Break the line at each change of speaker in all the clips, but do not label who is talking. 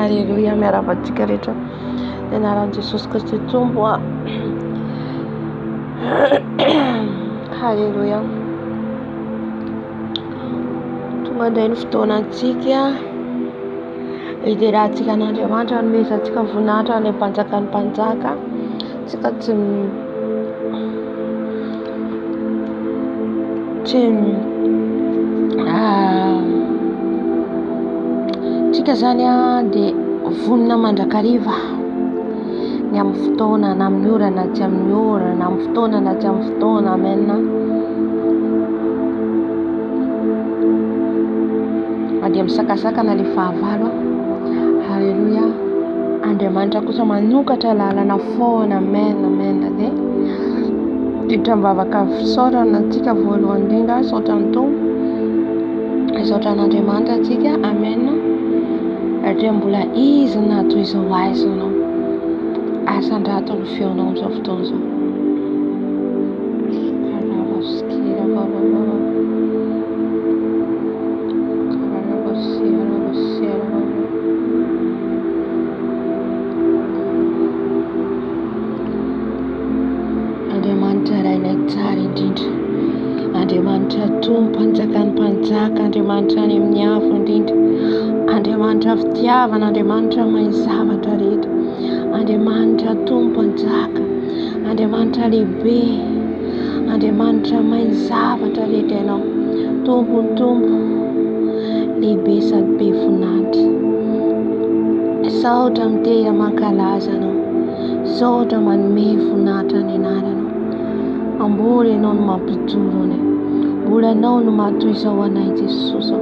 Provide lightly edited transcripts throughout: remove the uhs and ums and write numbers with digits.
Aleloia, miarahaba antsika rehetra. Ny anaran'i Jesosy Kristy Tompo a. Aleloia. Tonga indray ny fotoanantsika. Hiderantsika an'Andriamanitra, hanomezantsika voninahitra any Mpanjakan'ny mpanjaka. Tsika tsy tsy tsika zany dia vonona mandrakariva ny amin'ny fotoana na amin'ny ora na tsy amin'ny ora na amin'ny fotoana na tsy amin'ny fotoana amen. Na dia misakasakana ilay fahavalo Alléluia. Andriamanitra kosa manokatra lalana foana amen amen dia hiditra mivavaka fisaorana antsika voalohany indrindra misaotra ny Tompo misaotra an'Andriamanitra antsika amen satria mbola izy na toy izao aiza ianao asandrato ny feonao amin'izao fotoana izao. Andriamanitra Rainay tsara indrindra, Andriamanitra Tompo Mpanjakan'ny mpanjaka, Andriamanitra any amin'ny avo indrindra, Andriamanitra fitiavana, Andriamanitra mahay zavatra rehetra, Andriamanitra Tompo Mpanjaka, Andriamanitra lehibe, Andriamanitra mahay zavatra rehetra Ianao, Tompon'ny Tompo, lehibe sady be voninahitra. Misaotra mitera mankalaza Anao, misaotra manome voninahitra ny anaranao. Mbola Ianao no mampijoro anay, mbola Ianao no mahatoy izao anay Jesosy ô.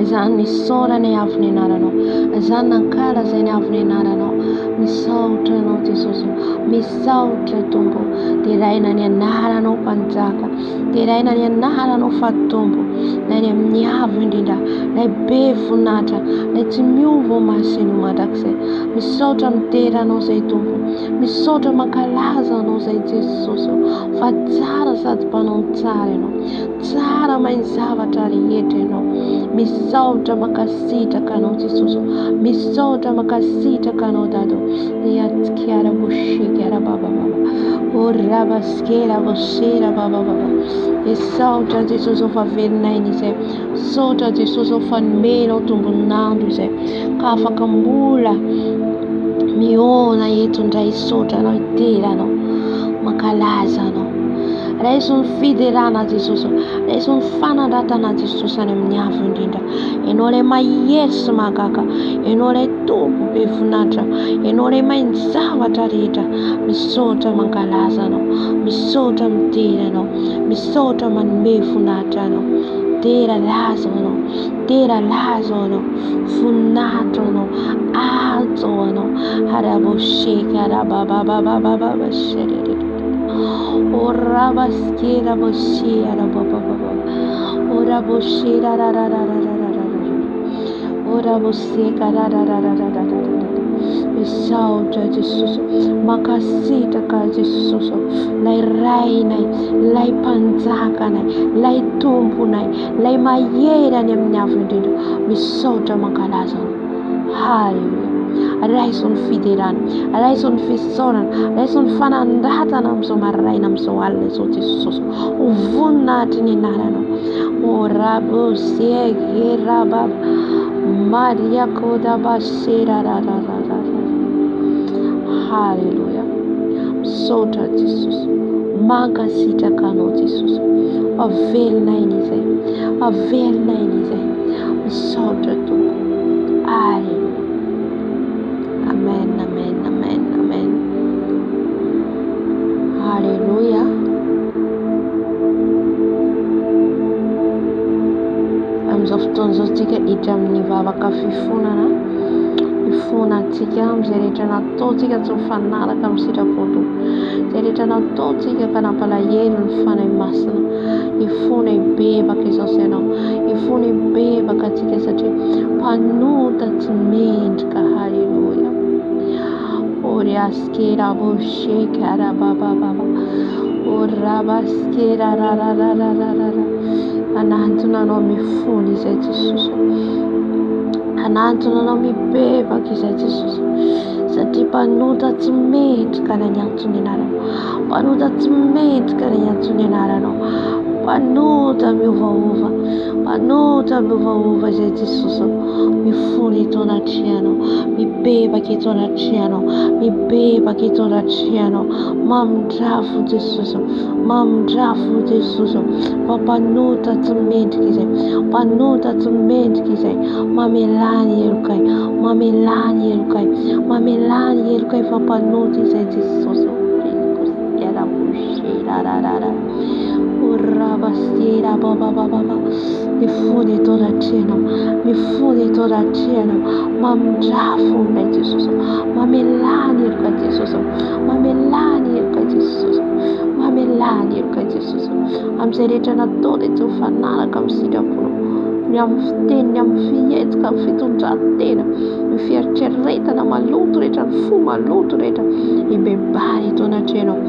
Izany nisaoranay avy ny anaranao, izany nankalazainay avy ny anaranao. Misaotra Anao Jesosy ô, misaotra Tompo. Deraina ny anaranao Mpanjaka, deraina ny anaranao fa Tompo, Ilay any amin'ny avo indrindra, Ilay be voninahitra, Ilay tsy miova ho masina ho mandrakizay. Misaotra midera Anao izay Tompo, misaotra mankalaza Anao izay Jesosy ô, fa tsara sady mpanao ny tsara Ianao, tsara mahay ny zavatra rehetra Ianao. Misaotra mankasitraka Anao Jesosy ô, misaotra mankasitraka Anao Dada ô. Misaotra Jesosy ô fa velon'aina izay. Misaotra Jesosy ô fa nomenao tombon'andro izay ka afaka mbola mihaona eto indray. Misaotra Anao, hidera Anao, mankalaza Anao. Raiso ny fiderana Jesosy ô. Raiso ny fanandratana Jesosy any amin'ny avo indrindra. Ianao ilay mahery sy mahagaga. Ianao ilay Tompo be voninahitra. Ianao ilay mahay ny zavatra rehetra. Misaotra mankalaza Anao. Misaotra midera Anao. Misaotra manome voninahitra Anao. Dera laza ho Anao. Dera laza ho Anao. Voninahitra ho Anao. Haja ho Anao. Haraboseka rabababababa sherere. Orabaskera bosia rababababa. Oraboshera rararararararara. Oraboseka rararararararara. Misaotra Jesosy, mankasitraka Jesosy, ilay Rainay, ilay Mpanjakanay, ilay Tomponay, ilay Mahery any amin'ny Avo Indrindra. Misaotra mankalaza Anao. Haleloia. Raiso ny fiderana, raiso ny fisaorana, raiso ny fanandratana amin'izao maraina amin'izao alina izao Jesosy. Ho voninahitry ny anaranao. O rabo sege rababa Maria kodaba sera ra ra ra ra ra. Haleloia. Misaotra Jesosy. Mankasitraka anao Jesosy. Fa velona aina izay. Fa velona aina izay. Misaotra Tompo. Aleloia. Amen, amen, amen, amen. Aleloia. Amin'izao fotoana izao isika hiditra amin'ny vavaka fifonana. Hifona antsika amin'izay rehetra nataontsika tsy mifanaraka amin'ny sitrapon'ny Tompo. Izay rehetra nataontsika ka nampalahelo ny Fanahy Masina. Hifona hibebaka izao sy ianao. Hifona hibebaka antsika satria mpanota tsy mendrika. Haleloia. Oriaskera boshekara baba baba. Orabaskera rararararara. Manantona anao mifona izay Jesosy. Hanantona Anao mibebaka izay Jesosy satria mpanota tsy mendrika ilay niantso ny anaranao. Mpanota tsy mendrika ilay niantso ny anaranao. Mpanota miovaova, mpanota miovaova izay Jesosy. Mifona eto anatrehanao, mibebaka eto anatrehanao, mibebaka eto anatrehanao. Mamindrafo Jesosy, mamindrafo Jesosy. Fa mpanota tsy mendrika izay, mpanota tsy mendrika izay. Mamelà ny helokay, mamelà ny helokay, mamelà ny helokay fa mpanota izay Jesosy. Mifona eto anatrehanao, mifona eto anatrehanao, mamindrafo aminay Jesosy, mamelà ny helokay Jesosy, mamelà ny helokay Jesosy, mamelà ny helokay Jesosy. Amin'izay rehetra nataonay tsy mifanaraka amin'ny sitraponao, ny amin'ny fiteny, ny amin'ny fihetsika, ny fitondran-tena, ny fieritreretana maloto rehetra, ny fo maloto rehetra, hibebahana eto anatrehanao.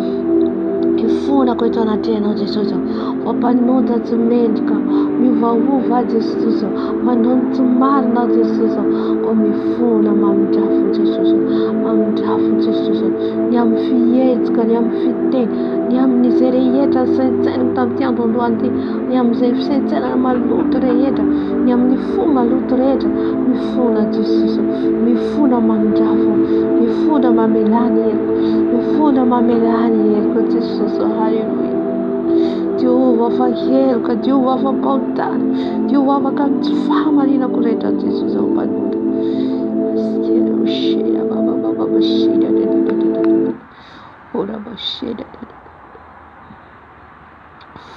Hifonako eto anatrehanao Jesosy ô. Fa mpanota tsy mendrika, miovaova aho Jesosy ô. Manao ny tsy marina aho Jesosy ô. Koa mifona mamindrafo Jesosy ô. Mamindrafo Jesosy ô. Ny amin'ny fihetsika, ny amin'ny fiteny, ny amin'izay rehetra saintsainiko tamin'ity andro androany ity, ny amin'izay fisaintsainana maloto rehetra, ny amin'ny fo maloto rehetra, mifona Jesosy ô, mifona mamindrafo, mifona mamelà ny heloko, mifona mamelà ny heloko Jesosy ô, haleloia. Diovy afa heloka, diovy afa-pahotana, diovy afaka amin'ny tsy fahamarinako rehetra Jesosy ô mpanota.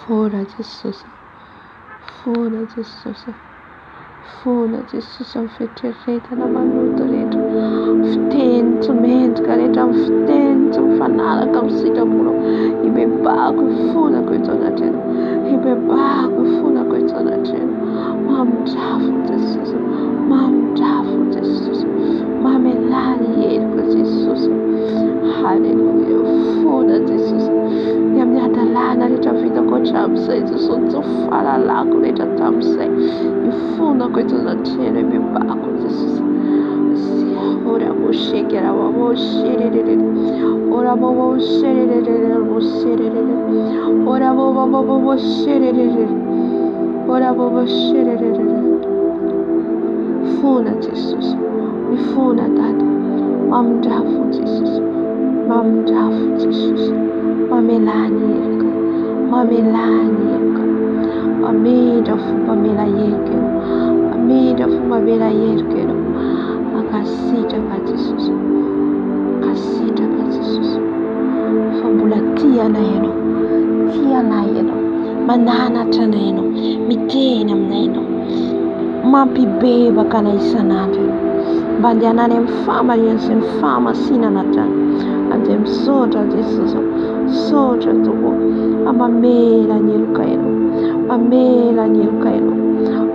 Fona Jesosy, fona Jesosy, fona Jesosy amin'ny fieritreretana maloto rehetra, fiteny tsy mendrika rehetra, amin'ny fiteny tsy mifanaraka amin'ny sitraponao. Hibebahako hifonako eto anatrehanao, hibebahako hifonako eto anatrehanao. Mamindrafo Jesosy, mamindrafo Jesosy, mamelà ny heriko Jesosy. Haleloia, fona Jesosy. Ny amin'ny hadalana rehetra vitako hatramin'izay Jesosy, tsy fahalalako rehetra hatramin'izay. Ifonako eto anatrehanao, ibebahako Jesosy. Ora mosheke ra wa mosherere. Ora mo mosherere mosherere. Ora mo mo mo mosherere. Ora mo mosherere. Fona Jesosy. Mifona Dada. Mamindrafo Jesosy. Mamindrafo Jesosy. Mamelà ny heloka. Mamelà ny heloka. Mamindra fo mamela heloka ianao. Mamindra fo mamela heloka ianao. Mankasitraka Jesosy. Mankasitraka Jesosy. Fa mbola tia anay ianao. Tia anay ianao. Mananatra anay ianao. Miteny aminay ianao. Mampibebaka anay isan'andro ianao. Mba andehanany amin'ny fahamarinana sy ny fahamasinana hatrany. Andeha misaotra Jesosy. Misaotra Tompo. Fa mamela ny heloka ianao. Mamela ny heloka ianao.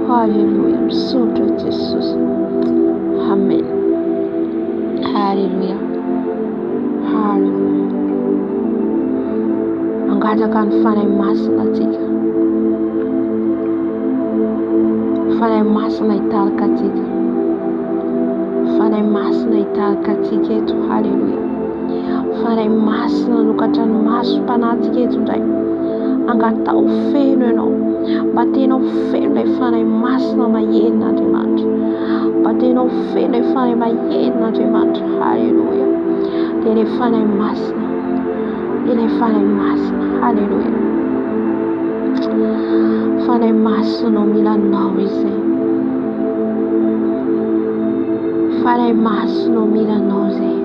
Haleloia. Misaotra Jesosy. Amen. Haleloia. Haleloia. Mangataka ny Fanahy Masina antsika. Fanahy Masina hitarika antsika. Fanahy Masina hitarika antsika eto. Haleloia. Fanahy Masina hanokatra ny masom-panahintsika eto indray. Angataho feno ianao. Mba tena ho feno ilay Fanahy Masina maherin'Andriamanitra. Mba tena ho feno ilay Fanahy maherin'Andriamanitra. Haleloia. Dia ilay Fanahy Masina. Ilay Fanahy Masina. Haleloia. Fanahy Masina mila anao izay. Fanahy Masina mila anao izay.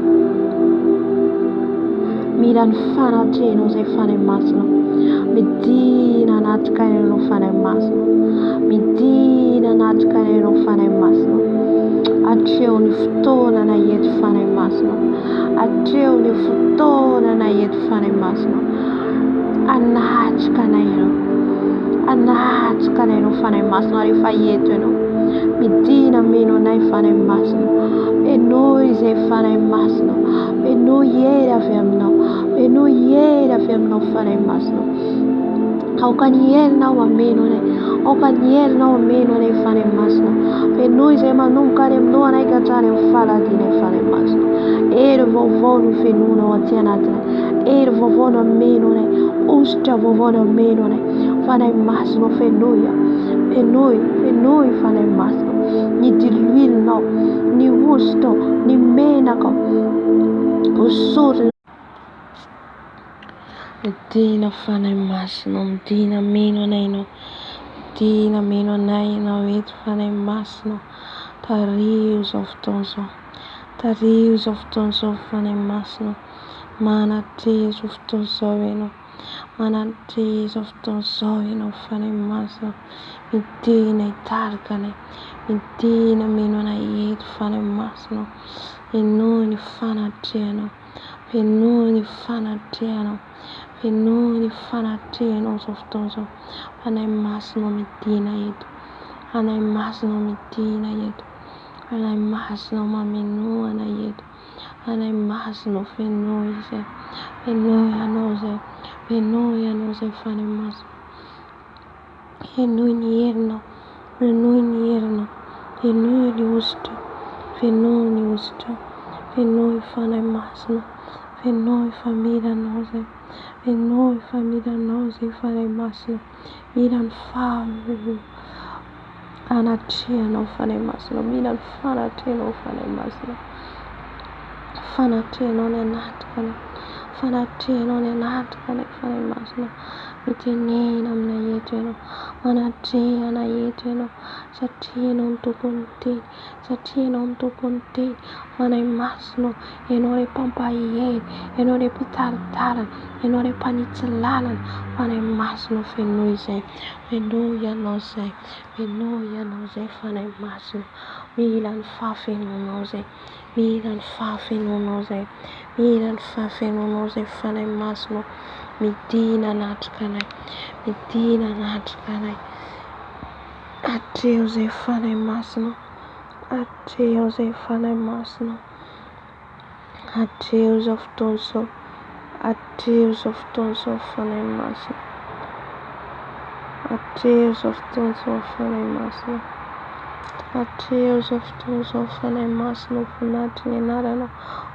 Mila ny fanatrehanao izay Fanahy Masina. Midina anatrika ianao Fanahy Masina. Midina anatrika ianao Fanahy Masina. Atreho ny fotoanana eto Fanahy Masina. Atreho ny fotoanana eto Fanahy Masina. Anatrika anay ianao. Anatrika anay ianao Fanahy Masina rehefa eto ianao. Midina mino anay Fanahy Masina. Henoy izay Fanahy Masina. Henoy hery avy aminao. Henoy hery avy aminao Fanahy Masina. Aoka ny herinao hameno anay. Aoka ny herinao hameno anay Fanahy Masina. Fenoy izay manomboka any amin'ny lohanay ka hatrany amin'ny faladianay Fanahy Masina. Hery vaovao no fenoinao aty anatinay. Hery vaovao no hameno anay. Hosotra vaovao no hameno anay. Fanahy Masina fenoy aho. Fenoy, fenoy Fanahy Masina. Ny diloilonao, ny hosotrao, ny menakao. Hosorina. Midina Fanahy Masina, midina mino anay Ianao, midina mino anay Ianao eto Fanahy Masina, tariho izao fotoana izao, tariho izao fotoana izao Fanahy Masina, manatreha izao fotoana izao Ianao, manatreha izao fotoana izao Ianao Fanahy Masina, midina hitarika anay, midina mino anay eto Fanahy Masina, henoy ny fanatrehanao. Fenoy ny fanatrehanao, fenoy ny fanatrehanao izao fotoana izao. Fanahy Masina midina eto, Fanahy Masina midina eto, Fanahy Masina mamenoa anay eto, Fanahy Masina fenoy izay, fenoy Ianao izay, fenoy Ianao izay Fanahy Masina. Henoy ny herinao, henoy ny herinao, henoy ny hosotrao, fenoy ny hosotrao, fenoy Fanahy Masina, fenoy fa mila Anao izay, fenoy fa mila Anao izay Fanahy Masina, mila ny fanatrehanao Fanahy Masina, mila ny fanatrehanao Fanahy Masina. Fanatrehanao ny anatrika anay, fanatrehanao ny anatrika anay Fanahy Masina. Mitenena aminay eto Ianao, manatreha anay eto Ianao, satria Ianao no Tompon'ny teny, satria Ianao no Tompon'ny teny. Fanahy Masina ô, Ianao ilay mpampahery, Ianao ilay mpitari-dalana, Ianao ilay mpanitsy lalana. Fanahy Masina ô, fenoy izay, fenoy Ianao izay, fenoy Ianao izay Fanahy Masina. Mila ny fahafenoanao izay. Mila ny fahafenoanao izay. Mila ny fahafenoanao izay Fanahy Masina ô. Midina hanatrika anay. Midina hanatrika anay. Atreho izay Fanahy Masina ô. Atreho izay Fanahy Masina ô. Atreho izao fotoana izao. Atreho izao fotoana izao Fanahy Masina. Atreho izao fotoana izao Fanahy Masina. Atreho izao fotoana izao Fanahy Masina ho voninahitry ny anaranao.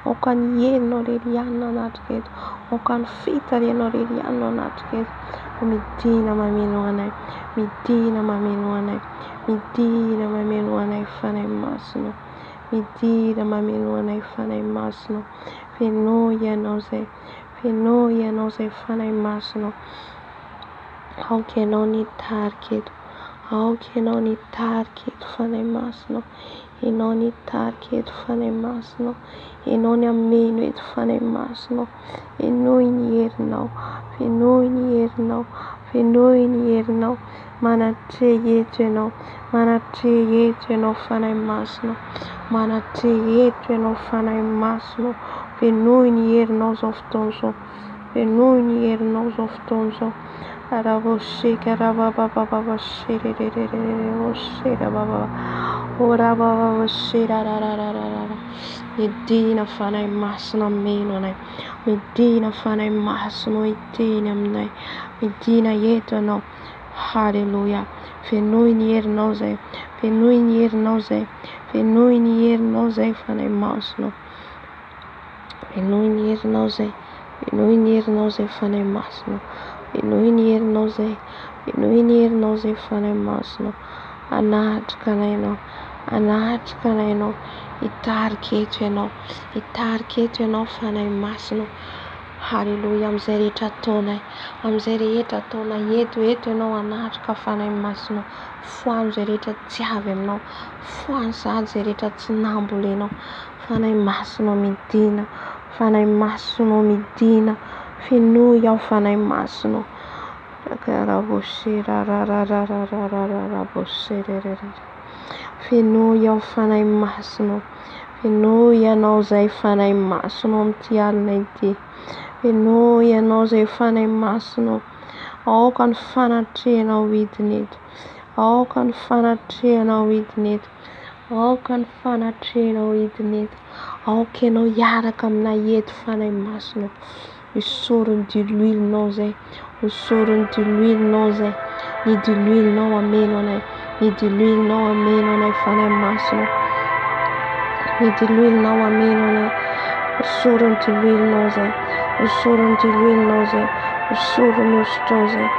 Aoka ny herinao irery ihany no hanatrika eto. Aoka ny fitarihanao irery ihany no hanatrika eto. Midina mameno anay. Midina mameno anay. Midina mameno anay Fanahy Masina. Midira mameno anay Fanahy Masina. Fenoy Ianao izay. Fenoy Ianao izay Fanahy Masina. Aoka Ianao ny hitarika eto. Aoka Ianao ny hitarika eto Fanahy Masina. Ianao ny hitarika eto Fanahy Masina. Ianao ny hameno eto Fanahy Masina. Fenoy ny herinao. Fenoy ny herinao. Fenoy ny herinao. Manatreha eto Ianao. Manatreha eto Ianao Fanahy Masina. Manatreha eto Ianao Fanahy Masina. Fenoy ny herinao izao fotoana izao. Fenoy ny herinao izao fotoana izao. Midina Fanahy Masina mino anay. Midina Fanahy Masina hiteny aminay. Midina eto Ianao. Haleloia. Fenoy ny herinao izay. Fenoy ny herinao izay. Fenoy ny herinao izay Fanahy Masina. Fenoy ny herinao izay. Fenoy ny herinao izay Fanahy Masina. Fenoy ny herinao izay. Fenoy ny herinao izay Fanahy Masina. Hanatrika anay Ianao. Hanatrika anay Ianao. Hitarika eto Ianao. Hitarika eto Ianao Fanahy Masina. Haleloia amin'izay rehetra ataonay. Amin'izay rehetra ataonay eto, eto Ianao hanatrika Fanahy Masina. Foano izay rehetra tsy avy aminao. Foano sahady izay rehetra tsy nambolenao. Fanahy Masina midina. Fanahy Masina midina. Fenoy aho Fanahy Masina. Fenoy aho Fanahy Masina. Fenoy Ianao izay Fanahy Masina amin'ity alina ity. Fenoy Ianao izay Fanahy Masina. Aoka ny fanatrehanao hidina eto. Aoka ny fanatrehanao hidina eto. Aoka ny fanatrehanao hidina eto. Aoka Ianao hiaraka aminay eto Fanahy Masina. Hosory ny diloilonao izay. Hosory ny diloilonao izay. Ny diloilonao hameno anay. Ny diloilonao hameno anay Fanahy Masina. Ny diloilonao hameno anay. Hosory ny diloilonao izay. Hosory ny diloilonao izay. Hosory ny hosotrao izay.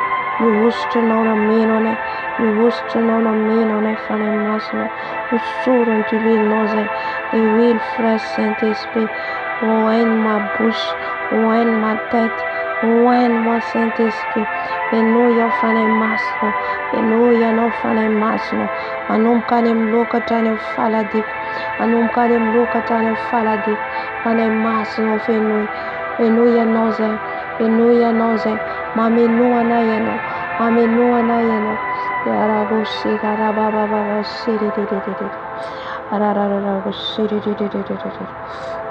Ny hosotranao nameno anay. Ny hosotranao nameno anay Fanahy Masina. Hosory ny diloilonao izay. Les huiles fraîches Saint-Esprit. Oint ma bouche, oint ma tête, oint moi Saint-Esprit. Henoy aho Fanahy Masina, henoy ianao Fanahy Masina. Manomboka any amin'ny lohako hatrany amin'ny faladiako, manomboka any amin'ny lohako hatrany amin'ny faladiako. Fanahy Masina fenoy, fenoy ianao izay, fenoy ianao izay. Mamenoa anay ianao, mamenoa anay ianao.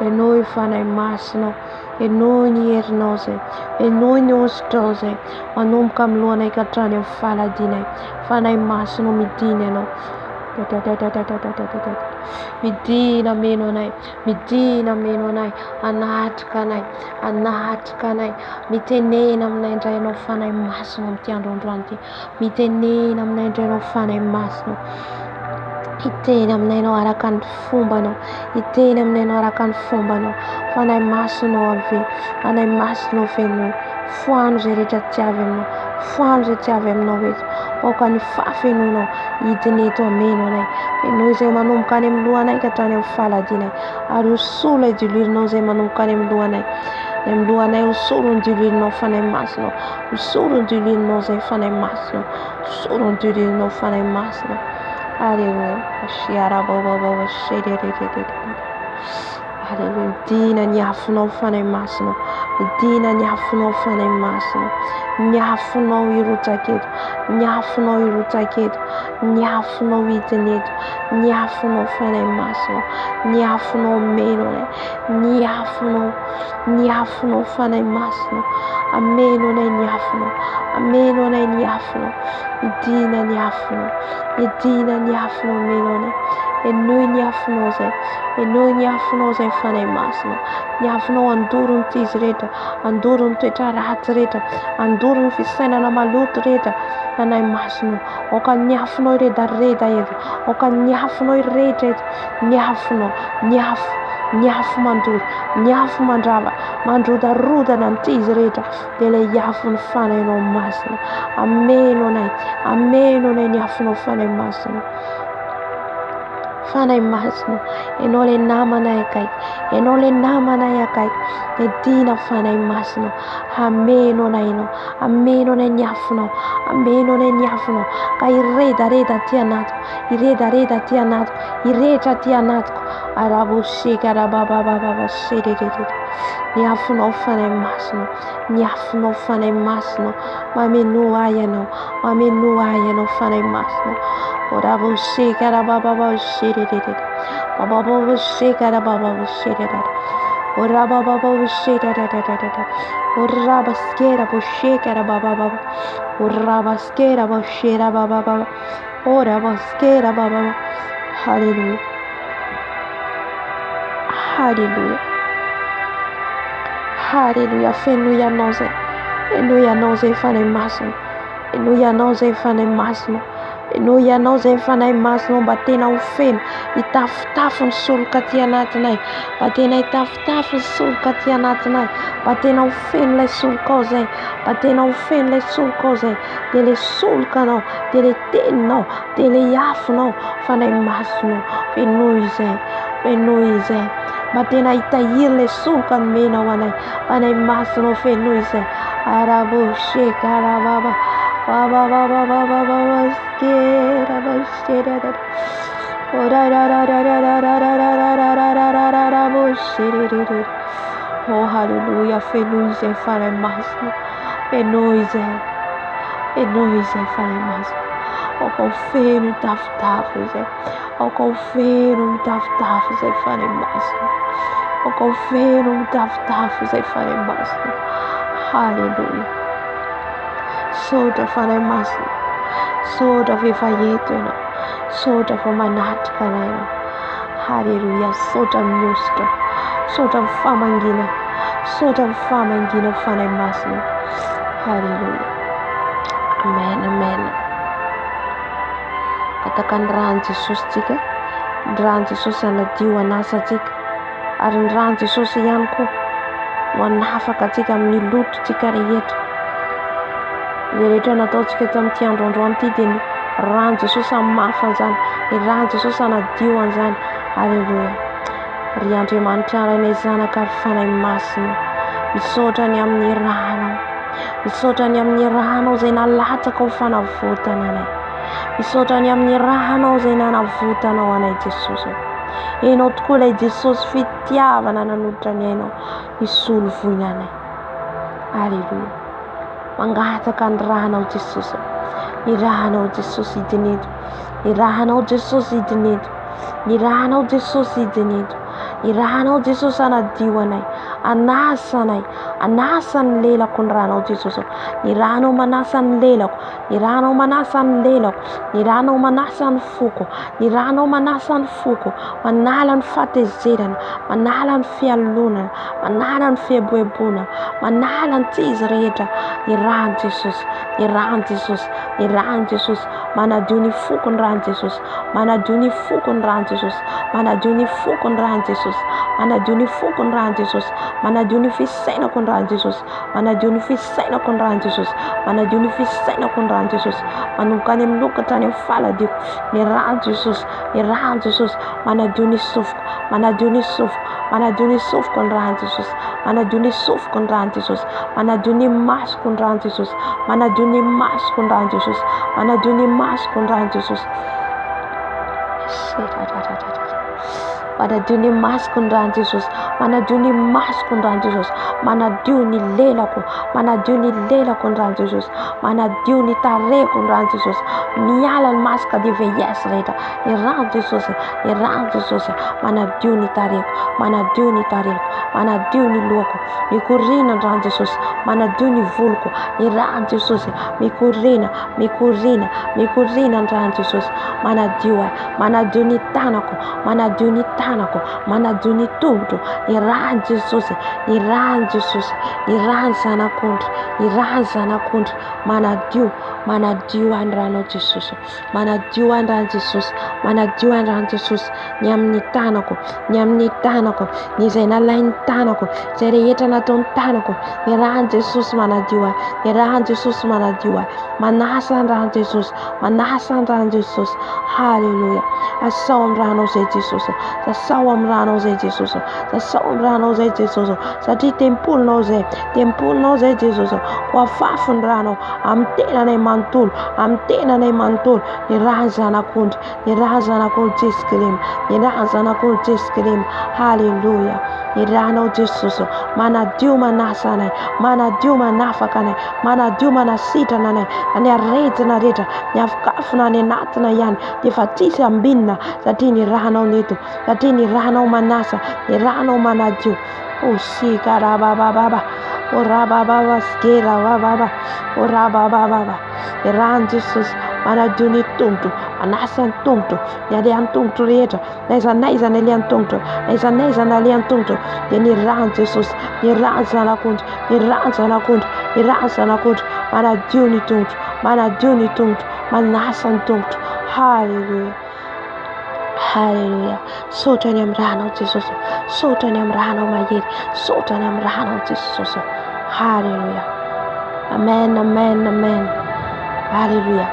Henoy Fanahy Masina ô, henoy ny herinao izay, henoy ny hosotrao izay, manomboka amin'ny lohanay ka hatrany amin'ny faladianay. Fanahy Masina ô, midina ianao. Midina meno anay, midina meno anay, hanatrika anay, hanatrika anay. Mitenena aminay indray ianao Fanahy Masina amin'ity andro androany ity. Mitenena aminay indray ianao Fanahy Masina. Hiteny aminay ianao araka ny fombanao. Hiteny aminay ianao araka ny fombanao. Fanahy Masina ô avia. Fanahy Masina ô fenoy. Foano izay rehetra tsy avy aminao. Foano izay tsy avy aminao eto. Aoka ny fahafenoanao hidina eto hameno anay. Fenoy izay manomboka any amin'ny lohanay ka hatrany amin'ny faladianay. Ary hosolo ilay diloilonao izay manomboka any amin'ny lohanay. Any amin'ny lohanay hosolo ny diloilonao Fanahy Masina. Hosolo ny diloilonao izay Fanahy Masina. Hosolo ny diloilonao Fanahy Masina. Alléluia. Alléluia. Midina ny afonao Fanahy Masina. Midina ny afonao Fanahy Masina. Ny afonao hirotsaka eto. Ny afonao hirotsaka eto. Ny afonao hidina eto. Ny afonao Fanahy Masina. Ny afonao hameno anay. Ny afonao. Ny afonao Fanahy Masina. Hameno anay ny afonao. Hameno anay ny afonao. Midina ny afonao. Midina ny afonao hameno anay. Henoy ny afonao izay. Henoy ny afonao izay Fanahy Masina. Ny afonao handoro ny tizy rehetra, handoro ny toetra ratsy rehetra, handoro ny fisainana maloto rehetra. Fanahy Masina, aoka ny afonao hiredareda eto. Aoka ny afonao hirehitra eto. Ny afonao, ny afo, ny afo mandoro, ny afo mandrava, mandrodarodana ny tizy rehetra. Dia ilay afon'ny Fanahinao Masina. Ameno anay, ameno anay ny afonao Fanahy Masina. Fanahy Masina, Ianao ilay namanay akaiky, Ianao ilay namanay akaiky. Midina Fanahy Masina, hameno anay Ianao, hameno anay ny afonao, hameno anay ny afonao, ka hiredareda aty anatiko, hiredareda aty anatiko, hirehitra aty anatiko. Araboseka rababababa serererere. Ny afonao Fanahy Masina, ny afonao Fanahy Masina, mamenoa ahy Ianao, mamenoa ahy Ianao Fanahy Masina. Oraboseka rabababa serererere. Bababoseka rabababa sererere. Orabababa serererere. Orabaskera bosheka rabababa. Orabaskera boshera bababa. Orabaskera bababa. Hallelujah. Hallelujah. Hallelujah. Fenoy anao izay. Fenoy anao izay Fanahy Masina. Fenoy anao izay Fanahy Masina. Fenoy anao izay Fanahy Masina mba tena ho feno. Hitafotafo ny soloka aty anatinay. Mba tena hitafotafo ny soloka aty anatinay. Mba tena ho feno ilay solokao izay. Mba tena ho feno ilay solokao izay. Dia ilay solokanao, dia ilay teninao, dia ilay afonao, Fanahy Masina. Fenoy izay. Fenoy izay. Mba tena hitahiry ilay soloka nomenao anay. Fanahy Masina, fenoy izay. Arabo sheka rababa. Baba baba baba baba skera bashera. Ora ra ra ra ra ra ra ra ra ra ra ra ra ra ra ra bo shiriri. Oh hallelujah, fenoy izay Fanahy Masina. Fenoy izay. Fenoy izay Fanahy Masina. Aoka ho feno mitafotafo izay. Aoka ho feno mitafotafo izay Fanahy Masina. Aoka ho feno mitafotafo izay Fanahy Masina. Haleloia. Saotra Fanahy Masina. Saotra fa efa eto ianao. Saotra fa manatrika anay ianao. Haleloia. Saotra amin'ny hosotra. Saotra amin'ny famangiana. Misaotra amin'ny fahamangianao Fanahy Masina. Haleloia. Amen, amen. Mangataka ny ran'i Jesosy tsika. Ny ran'i Jesosy hanadio hanasa antsika. Ary ny ran'i Jesosy ihany koa no hanafaka antsika amin'ny lotontsika rehetra. Izay rehetra nataontsika tamin'ity andro androany ity dia ny ran'i Jesosy hamafa an'izany. Ny ran'i Jesosy hanadio an'izany. Aleloia. Ry Andriamanitra Rainay Zanaka ary Fanahy Masina, misaotra ny amin'ny ranao. Misaotra ny amin'ny ranao izay nalatsaka ho fanavotana anay. Misaotra ny amin'ny ranao izay nanavotanao anay Jesosy. Ianao tokoa ilay Jesosy fitiavana nanolotra ny ainao hisolo voina anay. Aleloia. Mangataka ny ranao Jesosy. Ny ranao Jesosy hidina eto. Ny ranao Jesosy hidina eto. Ny ranao Jesosy hidina eto. Ny ranao Jesosy hanadio anay. Hanasa anay. Hanasa ny lelako ny ranao Jesosy. Ny ranao manasa ny lelako. Ny ranao manasa ny lelako. Ny ranao manasa ny foko. Ny ranao manasa ny foko. Manala ny fahatezerana. Manala ny fialonana. Manala ny fieboeboana. Manala ny tsy izy rehetra. Ny ran'i Jesosy. Ny ran'i Jesosy. Ny ran'i Jesosy. Manadio ny foko ny ran'i Jesosy. Manadio ny foko ny ran'i Jesosy. Manadio ny foko ny ran'i Jesosy. Manadio ny foko ny ran'i Jesosy. Manadio ny fisainako ny ran'i Jesosy. Manadio ny fisainako ny ran'i Jesosy. Manadio ny fisainako ny ran'i Jesosy. Manomboka any amin'ny lohako hatrany amin'ny faladiako. Ny ran'i Jesosy. Ny ran'i Jesosy. Manadio ny sofiko. Manadio ny sofiko. Manadio ny sofiko ny ran'i Jesosy. Manadio ny sofiko ny ran'i Jesosy. Manadio ny masoko ny ran'i Jesosy. Manadio ny masoko ny ran'i Jesosy. Manadio ny masoko ny ran'i Jesosy. Manadio ny masoko ny ran'i Jesosy. Manadio ny masoko ny ran'i Jesosy. Manadio ny lelako. Manadio ny lelako ny ran'i Jesosy. Manadio ny tarehiko ny ran'i Jesosy. Miala ny masque de vieillesse rehetra. Ny ran'i Jesosy. Ny ran'i Jesosy. Manadio ny tarehiko. Manadio ny tarehiko. Manadio ny lohako. Mikoriana ny ran'i Jesosy. Manadio ny voloko. Ny ran'i Jesosy. Mikoriana, mikoriana, mikoriana ny ran'i Jesosy. Manadio ahy. Manadio ny tanako. Manadio ny tanako. Manadio ny tongotro. Ny ran'i Jesosy. Ny ran'i Jesosy. Ny ran'ny Zanak'ondry. Ny ran'ny Zanak'ondry. Manadio, manadio ahy ny ranao Jesosy. Manadio ahy ny ran'i Jesosy. Manadio ahy ny ran'i Jesosy. Ny amin'ny tanako, ny amin'ny tanako, ny izay nalain'ny tanako, izay rehetra nataon'ny tanako. Ny ran'i Jesosy manadio ahy. Ny ran'i Jesosy manadio ahy. Manasa ny ran'i Jesosy. Manasa ny ran'i Jesosy. Haleloia. Asao amin'ny ranao izay Jesosy. Sasao amin'ny ranao izay Jesosy. Sasao amin'ny ranao izay Jesosy. Satria tempolinao izay. Tempolinao izay Jesosy. Koa afafy ny ranao amin'ny tenanay manontolo. Amin'ny tenanay manontolo. Ny ran'ny Zanak'ondry. Ny ran'ny Zanak'ondry Jesosy Kristy. Ny ran'ny Zanak'ondry Jesosy Kristy. Haleloia. Ny ranao Jesosy. Manadio manasa anay. Manadio manafaka anay. Manadio manasitrana anay. Na ny aretina rehetra, ny afokafona any anatina ihany dia efa tsisy ambinina satria ny ranao no eto. Satria ny ranao manasa, ny ranao manadio. O sika rabababa. O rabababa skera bababa. O rabababa. Ny ran'i Jesosy manadio ny tongotro, manasa ny tongotro, ny alehan'ny tongotro rehetra. N'aiza n'aiza nalehan'ny tongotro, n'aiza n'aiza nalehan'ny tongotro, dia ny ran'i Jesosy, ny ran'ny Zanak'ondry, ny ran'ny Zanak'ondry, ny ran'ny Zanak'ondry, manadio ny tongotro, manadio ny tongotro, manasa ny tongotro. Haleloia. Haleloia. Misaotra ny amin'ny ranao Jesosy. Misaotra ny amin'ny ranao mahery. Misaotra ny amin'ny ranao Jesosy. Haleloia. Amen, amen, amen. Haleloia.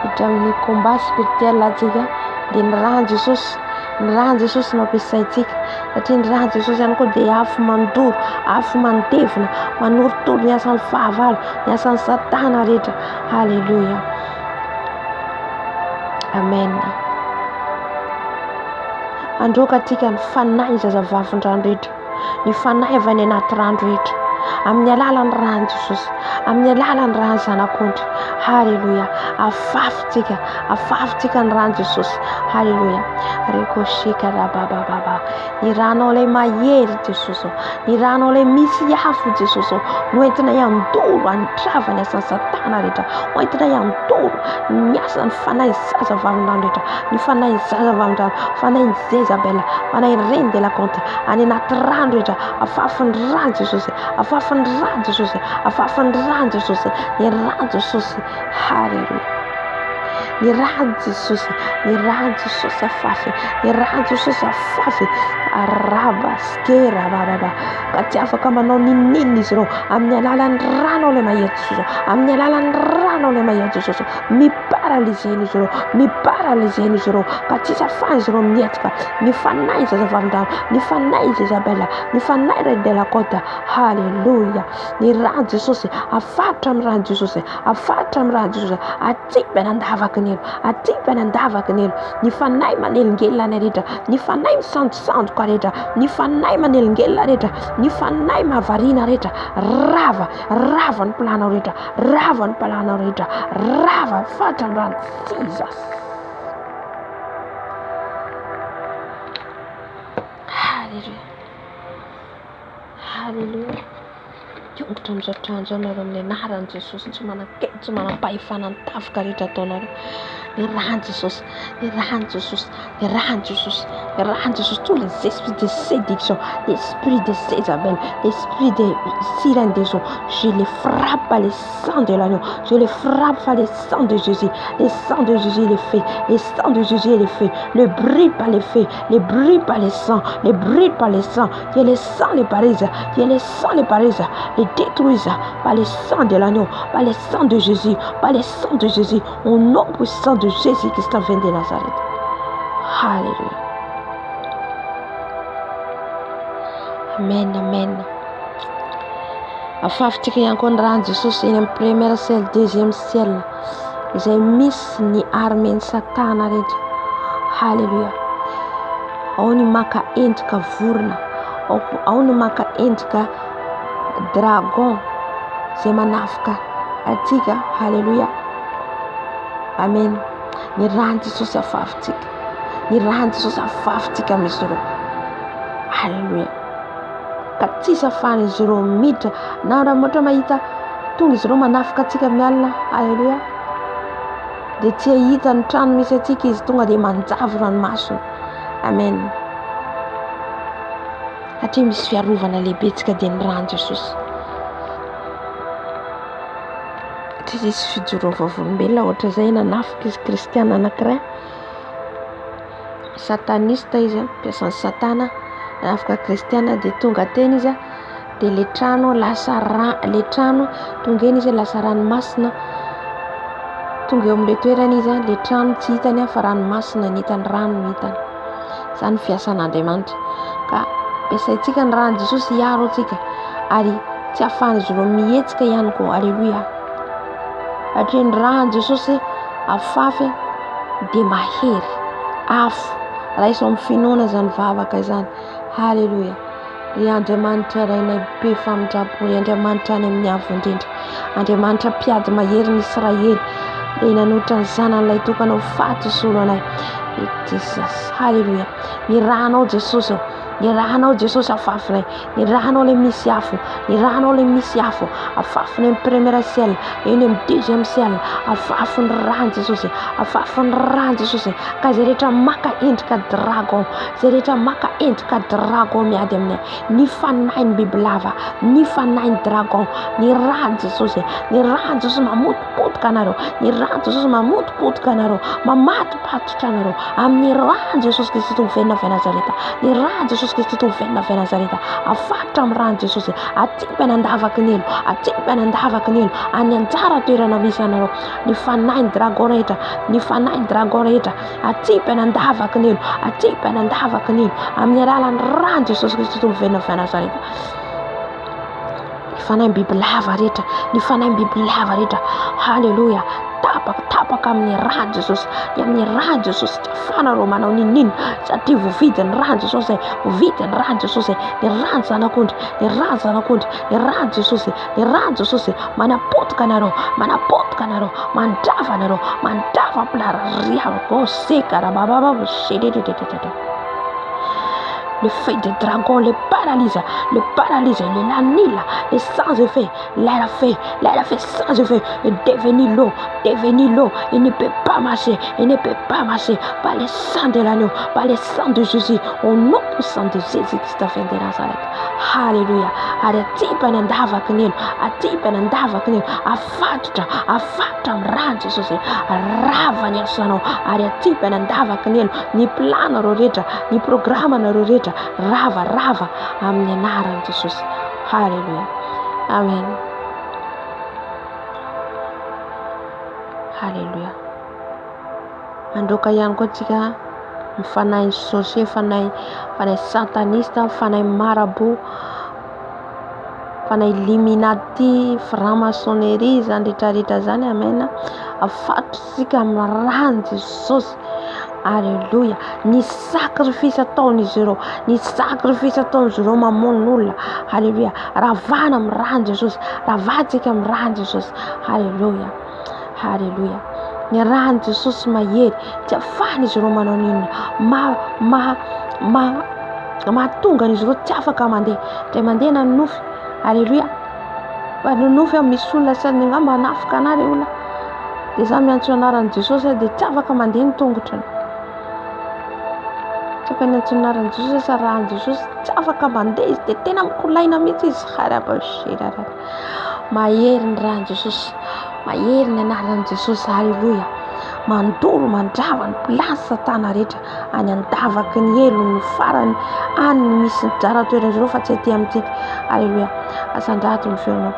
Hiditra amin'ny combat spirituel atsika dia ny ran'i Jesosy, ny ran'i Jesosy no ampiasaintsika satria ny ran'i Jesosy ihany koa dia afo mandoro, afo mandevona, manorotoro ny asan'ny fahavalo, ny asan'ny satana rehetra. Haleloia. Amen. Androaka antsika ny fanahy zazavavindrano rehetra. ny fanahy avy any anaty rano rehetra. Amin'ny alalan'ny ran'i Jesosy. Amin'ny alalan'ny ran'ny Zanak'ondry. Haleloia. Afafintsika. Afafintsika ny ran'i Jesosy. Haleloia. Rekoshika rabababa. Ny ranao ilay mahery Jesosy ô. Ny ranao ilay misy afo Jesosy ô. No entinay handoro handrava ny asan'i Satana rehetra. Ho entinay handoro ny asan'ny fanahy zazavavindrano rehetra. Ny fanahy zazavavindrano, fanahin'i Jezabela, fanahin'ny reine de la conte, any anaty rano rehetra. Afafin'ny ran'i Jesosy. Afafin'ny ran'i Jesosy. Afafin'ny ran'i Jesosy. Ny ran'i Jesosy. Haleloia. Ny ran'i Jesosy, ny ran'i Jesosy afafy, ny ran'i Jesosy afafy. Araba skera bababa. Ka tsy afaka manao n'inon'inona izy ireo amin'ny alalan'ny ranao ilay mahery Jesosy. Amin'ny alalan'ny ranao ilay mahery Jesosy. Mi-paralyser izy ireo, mi-paralyser izy ireo. Ka tsisy afahan'izy ireo mihetsika. Ny fanahy zazavavindrano, ny fanahy Jezabela, ny fanahy Reine de la Côte. Haleloia. Ny ran'i Jesosy, afaritra amin'ny ran'i Jesosy. Afaritra amin'ny ran'i Jesosy. Atsipy any an-davaky ny helo. Atsipy any an-davaky ny helo. Ny fanahy manelingelina any rehetra. Ny fanahy misandosandoka rehetra. Ny fanahy manelingelina rehetra. Ny fanahy mahavariana rehetra. Rava, rava ny planao rehetra. Rava ny planao rehetra. Rava, faritra amin'ny ran'i Jesus. Haleloia. Haleloia. Tongotra amin'izao trano izao nareo amin'ny anaran'i Jesosy tsy manan-kery tsy manam-pahefana ny tafika rehetra ataonareo. Ny ran'i Jesosy, ny ran'i Jesosy, ny ran'i Jesosy, ny ran'i Jesosy. Tous les esprits de séduction, l'esprit de Jézabel, l'esprit de sirène des eaux, je les frappe par le sang de l'agneau, je les frappe par le sang de Jésus, le sang de Jésus les fait, le sang de Jésus les fait, le brûle par les feux, le brûle par le sang, le brûle par le sang, que le sang les brise, que le sang les brise, les détruise par le sang de l'agneau, par le sang de Jésus, par le sang de Jésus, au nom puissant de Jésus-Christ de Nazareth. Alléluia. Amen, amen. Afafintsika ihany koa ny ran'i Jesosy eny amin'ny premier ciel, deuxième ciel, izay misy ny armen'i Satana rehetra. Haleloia. Ao ny maka endrika vorona, ao ny maka endrika dragon izay manafika antsika. Haleloia. Amen. Ny ran'i Jesosy afafintsika. Ny ran'i Jesosy afafintsika amin'izy ireo. Haleloia. Ka tsisy afahan'izy ireo miditra na raha ohatra mahita tonga izy ireo manafika antsika amin'ny alina. Haleloia. Dia tsy hahita ny trano misy antsika izy, tonga dia manjavona ny masony. Amen. Satria misy fiarovana lehibe antsika dia ny ran'i Jesosy. Satria nisy fijoroan'ny vavolombelona ohatr'izay nanafika izy kristiana anankiray. Satanista izy, mpiasan'i Satana, nanafika kristiana dia tonga teny izy dia le trano lasa ra, le trano tonga eny izy lasa ranomasina. Tonga eo amin'ilay toerana izy, le trano tsy hitany fa ranomasina ny hitany, rano no hitany. Izany ny fiasan'Andriamanitra. Ka ampiasaintsika ny ran'i Jesosy hiaro antsika ary tsy ahafahan'izy ireo mihetsika ihany koa. Aleloia. Satria ny ran'i Jesosy afafy dia mahery. Afo. Raiso amin'ny finoana izany vavaka izany. Haleloia. Ry Andriamanitra Rainay be famindram-po, ry Andriamanitra any amin'ny avo indrindra, Andriamanitra mpiady mahery ny Israely, dia nanolotra ny zanany ilay tokana ho faty ho solo anay. Jesus, haleloia. Ny ranao Jesosy ô, ny ranao Jesosy afafinay, ny ranao ilay misy afo, ny ranao ilay misy afo, afafinay amin'ny premier ciel, eny amin'ny deuxième ciel, afafin'ny ran'i Jesosy, afafin'ny ran'i Jesosy, ka izay rehetra maka endrika dragon, izay rehetra maka endrika dragon miady aminay, ny fanahin'ny bibilava, ny fanahin'ny dragon, ny ran'i Jesosy, ny ran'i Jesosy mamotipotika anareo, ny ran'i Jesosy mamotipotika anareo, mamatopatotra anareo, amin'ny ran'i Jesosy Kristy Tompo velona avy Nazareta, ny ran'i Jesosy Kristy Tompo velona avy Nazareta, afaritra amin'ny ran'i Jesosy, atsipy any an-davaky ny helo, atsipy any an-davaky ny helo, any anjara toerana misy anareo, ny fanahin'ny dragon rehetra, ny fanahin'ny dragon rehetra, atsipy any an-davaky ny helo, atsipy any an-davaky ny helo, amin'ny alalan'ny ran'i Jesosy Kristy Tompo velona avy Nazareta. Ny fanahin'ny bibilava rehetra, ny fanahin'ny bibilava rehetra, haleloia. Tapaka, tapaka amin'ny ràn'i Jesosy. Ny amin'ny ràn'i Jesosy tsy afahanareo manao n'inon'inona satria voavidy ny ràn'i Jesosy, voavidy ny ràn'i Jesosy, ny ràn'ny Zanak'ondry, ny ràn'ny Zanak'ondry, ny ràn'i Jesosy, ny ràn'i Jesosy manapotika anareo, manapotika anareo, mandrava anareo, mandrava Le feu de dragon le paralyse, le paralyse, le l'annule, le sans effet, l'air fait, l'air fait sans effet, est devenu l'eau, devenu l'eau, il ne peut pas marcher, il ne peut pas marcher par le sang de l'agneau, par le sang de Jésus, au nom puissant de Jésus-Christ de Nazareth. Alléluia. Ary atsipy any an-davaky ny helo, atsipy any an-davaky ny helo, afatotra, afatotra amin'ny ràn'i Jesosy, rava ny asanao, ary atsipy any an-davaky ny helo, ny planareo rehetra, ny programanareo rehetra, rava, rava amin'ny anaran'i Jesosy. Alléluia. Amen. Alléluia. Mandroaka ihany koa antsika ny fanahy sorcier, fanahy fanahy sataniste, fanahy marabout, fanahy illuminati, franc-maçonnerie izany rehetra rehetra izany. Amen. Afatotsika amin'ny ràn'i Jesosy. Alléluia. Ny sacrifice ataon'izy ireo, ny sacrifice ataon'izy ireo mamono olona. Alléluia. Ravana amin'ny ràn'i Jesosy. Ravantsika amin'ny ràn'i Jesosy. Alléluia. Haleloia. Ny ràn'i Jesosy mahery, tsy afahan'izy ireo manao n'inona. Ma, ma, ma, mahatonga an'izy ireo tsy afaka mandeha. Indray mandeha nanonofy. Haleloia. Fa nonofy aho misy olona sady angamba hanafika anah ilay olona. Dia za miantso anaran'i Jesosy aho dia tsy afaka mandeha ny tongotrany. Tsy afaka niantso anaran'i Jesosy sa ràn'i Jesosy tsy afaka mandeha izy dia tena mikolaina mihitsy izy. Mahery ny ran'i Jesosy, mahery ny anaran'i Jesosy, aleloia. Mandoro, mandrava ny place satana rehetra any an-davaky ny helo ny farany any no misy ny zara toeran'izy ireo fa tsy aty amintsika. Aleloia. Asandrato ny feonao.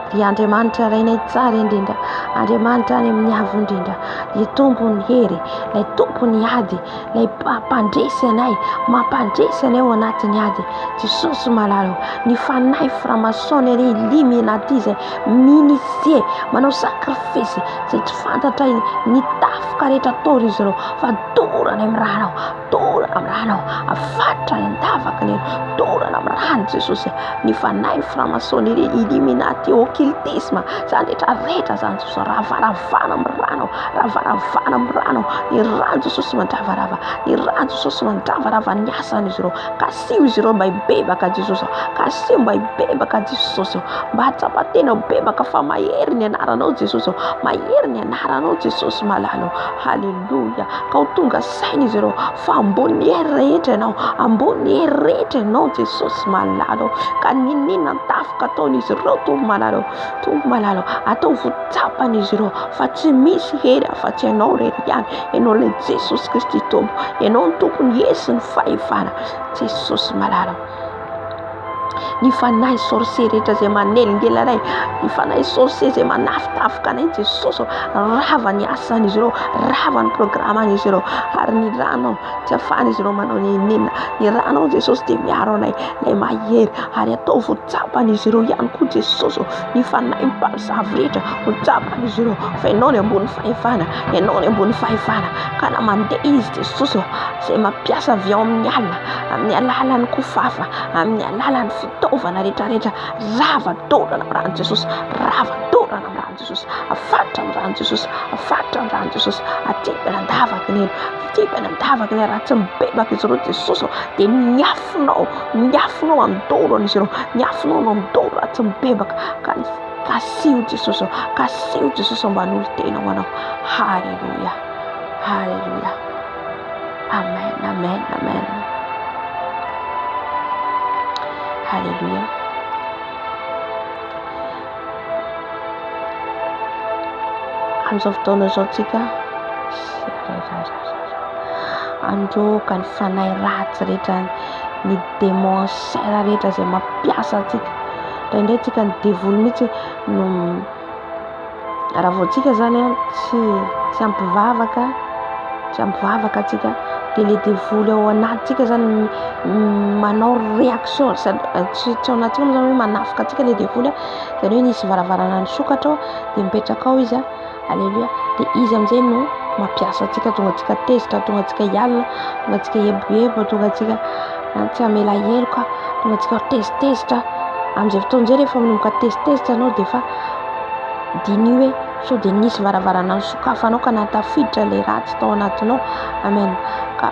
Ry Andriamanitra Rainay tsara indrindra, Andriamanitra any amin'ny avo indrindra, ry Tompon'ny hery, ilay Tompon'ny ady, ilay mpandresy anay, mampandresy anay ao anatin'ny ady. Jesosy malala ô, ny fanahy franc-maçonnerie illuminati izay m'initier, manao sacrifice izay tsy fantatray ny tafika rehetra ataon'izy ireo fa dorana amin'ny rànao, dorana amin'ny rànao, afatotra any an-davaka ny dorana amin'ny ràn'i Jesosy ny fanahy franc-maçonnerie illuminati occultisme izany rehetra rehetra izany Jesosy ravaravana amin'ny rànao, ravaravana amin'ny rànao, ny ràn'i Jesosy mandravarava, ny ràn'i Jesosy mandravarava ny asan'izy ireo. Kasiho izy ireo mba hibebaka Jesosy ô. Kasiho mba hibebaka Jesosy ô. Mba hahatsapa tena ho bebaka fa mahery ny anaranao Jesosy ô. Mahery ny anaranao Jesosy malala ô. Haleloia. Ka ho tonga saina izy ireo fa ambony hery rehetra ianao. Ambony hery rehetra ianao Jesosy malala ô. Ka n'inon'inona ny tafika ataon'izy ireo Tompo malala ô. Tompo malala ô. Ataovy ho tsapan'izy ireo fa tsy misy hery afa-tsy ianao irery ihany. Ianao ilay Jesosy Kristy Tompo. Ianao no Tompon'ny hery sy ny fahefana. Jesosy malala. Ny fanahy sorcier rehetra izay manelingelina anay, ny fanahy sorcier izay manafitafoka anay, Jesosy rava ny asan'izy ireo, rava ny programan'izy ireo, ary ny ranao tsy afahan'izy ireo manao n'inon'inona. Ny ranao Jesosy dia miaro anay, ilay mahery, ary ataovy ho tsapan'izy ireo ihany koa Jesosy, ny fanahy mpamosavy rehetra ho tsapan'izy ireo fa ianao ny ambony fahefana, ianao ny ambony fahefana, ka na mandeha izy Jesosy ô, izay mampiasa avy ao amin'ny alina, amin'ny alalan'ny kofafa, amin'ny alalan'ny fitaovana rehetrarehetra, rava dorana amin'ny ran'i Jesosy, rava dorana amin'ny ran'i Jesosy, afaritra amin'ny ran'i Jesosy, afaritra amin'ny ran'i Jesosy, aty an-davaky ny helo, aty an-davaky ny helo, raha tsy mibebaka izy ireo Jesosy ô, dia ny afonao, ny afonao handoro an'izy ireo, ny afonao no handoro raha tsy mibebaka, ka kasiho Jesosy ô, kasiho Jesosy mba hanolo-tena ho anao, haleloia, haleloia, amen, amen, amen, haleloia. Amin'izao fotoana izao tsika androaka ny fanahy ratsy rehetra, ny démon chair rehetra izay mampiasa antsika. Indraindray tsika ny devoly mihitsy no raha vao tsika zany an tsy tsy ampy vavaka, tsy ampy vavaka tsika Dia ilay devoly ao anatintsika zany manao réaction, sady tsy ao anatintsika moa zany hoe manafika antsika ilay devoly, zany hoe nisy varavarana nisokatra ao dia mipetraka ao izy a. Aleloia. Dia izy amin'izay no mampiasa antsika, tonga antsika tezitra, tonga antsika hialona, tonga antsika hieboebo, tonga antsika tsy hamela heloka, tonga antsika ho tezitezitra. Amin'izay fotoana izay rehefa manomboka tezitezitra ianao dia efa diniho hoe sao dia nisy varavarana nosokafanao ka nahatafiditra ilay ratsy tao anatinao. Amen. Ka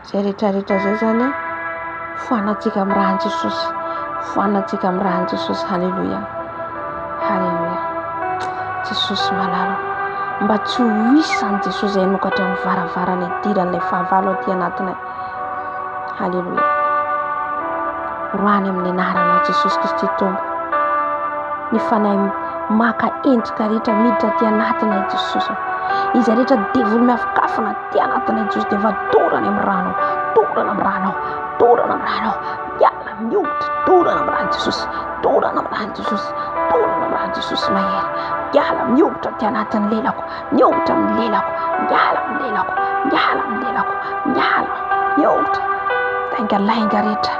Izay rehetra rehetra izay izany an, foanantsika amin'ny ran'i Jesosy, foanantsika amin'ny ran'i Jesosy, haleloia, haleloia. Jesosy malala, mba tsy ho isan'i Jesosy izay hanokatra ny varavarana hidiran'ilay fahavalo aty anatinay. Haleloia. Roany amin'ny anaranao Jesosy Kristy Tompo. Ny fanahy maka endrika rehetra miditra aty anatinay Jesosy. Izay rehetra devoly miafokafona aty anatinay Jesosy dia efa dorana amin'ny ranao, dorana amin'ny ranao, dorana amin'ny ranao. Miala mihoditra, dorana amin'ny ran'i Jesosy, dorana amin'ny ran'i Jesosy, dorana amin'ny ran'i Jesosy mahery. Miala mihoditra aty anatin'ny lelako, mihoditra amin'ny lelako, miala amin'ny lelako, miala amin'ny lelako, miala, mihoditra. Laingalainga rehetra,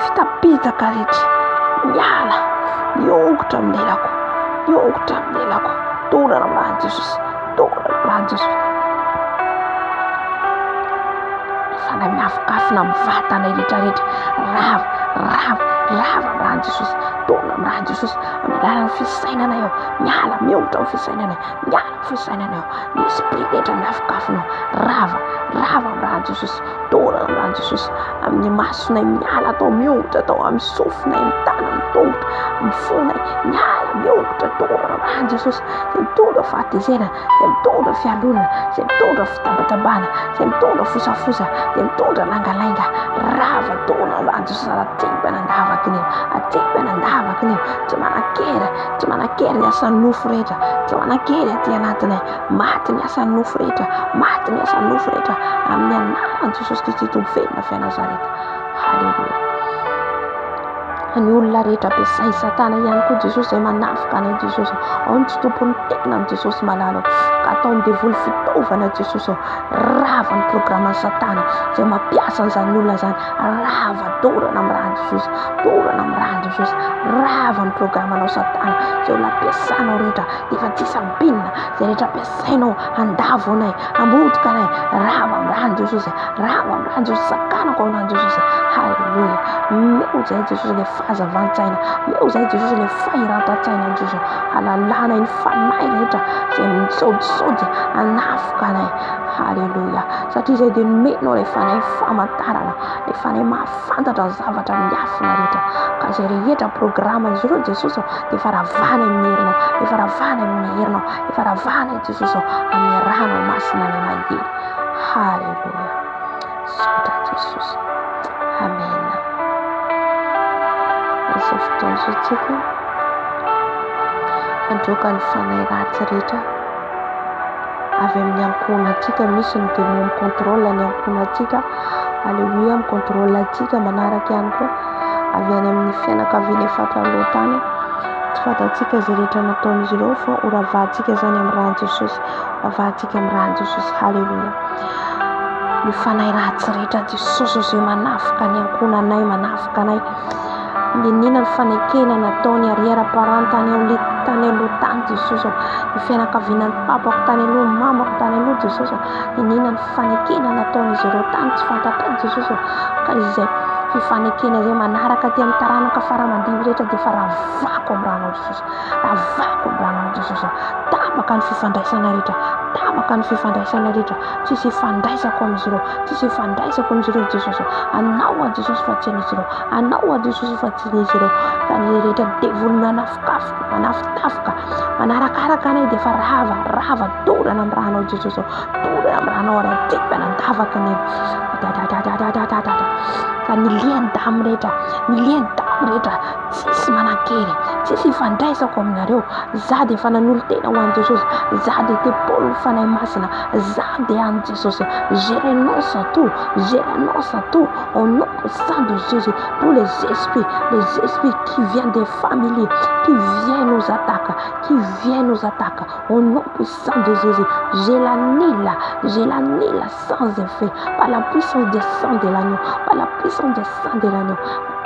fitapitaka rehetra, miala, miongotra amin'ny lelako, miongotra amin'ny lelako, dorana amin'ny ran'i Jesosy, dorana amin'ny ran'i Jesosy. Fanahy miafokafona amin'ny vatana rehetra rehetra, rava, rava, rava amin'ny ran'i Jesosy, dorana amin'ny ran'i Jesosy, amin'ny alalan'ny fisainana eo, miala, miongotra amin'ny fisainana, miala amin'ny fisainana eo, ny esprit rehetra miafokafona, rava, rava amin'ny ran'i Jesosy, dorana amin'ny ran'i Jesosy, amin'ny masonay miala atao miongotra atao amin'ny sofinay, amin'ny tanana, amin'ny tongotra, amin'ny fonay, miala, miongotra, dorana amin'ny ran'i Jesosy, izay mitondra fahatezerana, izay mitondra fialonana, izay mitondra fitabatabana, izay mitondra fosafosa, izay mitondra langalainga, rava, dorana amin'ny ran'i Jesosy, ary atsipy any an-davaky ny, atsipy any an-davaky ny, tsy manan-kery, tsy manan-kery ny asan'ny nofo rehetra, tsy manan-kery aty anatinay, maty ny asan'ny nofo rehetra, maty ny asan'ny nofo rehetra, amin'ny anaran'i Jesosy Kristy Tompo velona avy any Nazareta. Haleloia. Ny olona rehetra ampiasain'i Satana ihany koa Jesosy izay manafika anay Jesosy. Ao ny tsy tompon'ny tenany Jesosy malala. Ka ataon'ny devoly fitaovana Jesosy. Rava ny programan'i Satana izay mampiasa an'izany olona izany. Rava dorana amin'ny ran'i Jesosy. Dorana amin'ny ran'i Jesosy. Rava ny programanao Satana. Izay olona ampiasanao rehetra dia efa tsy sambinina. Izay rehetra ampiasainao handavo anay, hamotika anay. Rava amin'ny ran'i Jesosy. Rava amin'ny ran'i Jesosy. Sakanako amin'ny ran'i Jesosy. Haleloia. Meo izay Jesosy ilay fahazavan-tsaina. Meo izay Jesosy ilay fahirantan-tsaina Jesosy. Halalana ny fanahy rehetra izay misaodisaody hanafoka anay. Haleloia. Satria izay dia nomenao ilay fanahy famantarana, ilay fanahy mahafantatra ny zavatra miafina rehetra. Ka izay rehetra programa izy ireo Jesosy dia efa ravana amin'ny herinao, efa ravana amin'ny herinao, efa ravana Jesosy amin'ny ranao masina ny mahery. Haleloia. Misaotra Jesosy. Amen. Izao fotoana izao tsika handroaka ny fanahy ratsy rehetra avy amin'ny ankohonantsika. Misy ny démon mi-contrôle ny ankohonantsika. Alléluia, mi-contrôle antsika manaraka ihany koa avy any amin'ny fianakaviana efa taloha tany. Tsy fantatsika izay rehetra nataon'izy ireo fa ho ravahantsika izany amin'ny ran'i Jesosy. Ravahantsika amin'ny ran'i Jesosy. Haleloia. Ny fanahy ratsy rehetra Jesosy izay manafika ny ankohonanay, manafika anay. Niniana ny fanekena nataony arrière parent tany aloha tany aloha tany Jesosy. Ny fianakaviana ny papako tany aloha, ny mamako tany aloha Jesosy. Niniana ny fanekena nataon'izy ireo tany tsy fantatray Jesosy. Ka izay fifanekena izay manaraka aty amin'ny taranaka fara aman-dimby rehetra dia efa ravako amin'ny ranao Jesosy. Ravako amin'ny ranao Jesosy. Tapaka ny fifandraisana rehetra. Tapaka ny fifandraisana rehetra. Tsisy ifandraisako amin'izy ireo. Tsisy ifandraisako amin'izy ireo Jesosy. Anao aho Jesosy fa tsy an'izy ireo. Anao aho Jesosy fa tsy an'izy ireo. Ka ny rehetra devoly manafokafoka, manafitafoka, manarakaraka anay dia efa rava, rava, dorana amin'ny ranao Jesosy. Dorana amin'ny ranao ary atipy anandavaka ny. Ka ny lian-damy rehetra, ny lian-damy rehetra, tsisy manan-kery, tsisy ifandraisako aminareo. Za dia efa nanolo-tena ho an'i Jesosy, za dia tempolin'ny Fanahy Masina, za dia an'i Jesosy. Je renonce à tout, je renonce à tout au nom puissant de Jésus. Tous les esprits, les esprits qui viennent des familles, qui viennent nous attaquer, qui viennent nous attaquer au nom puissant de Jésus. Je l'annule, je l'annule sans effet par la puissance du sang de l'agneau, par la puissance du sang de l'agneau.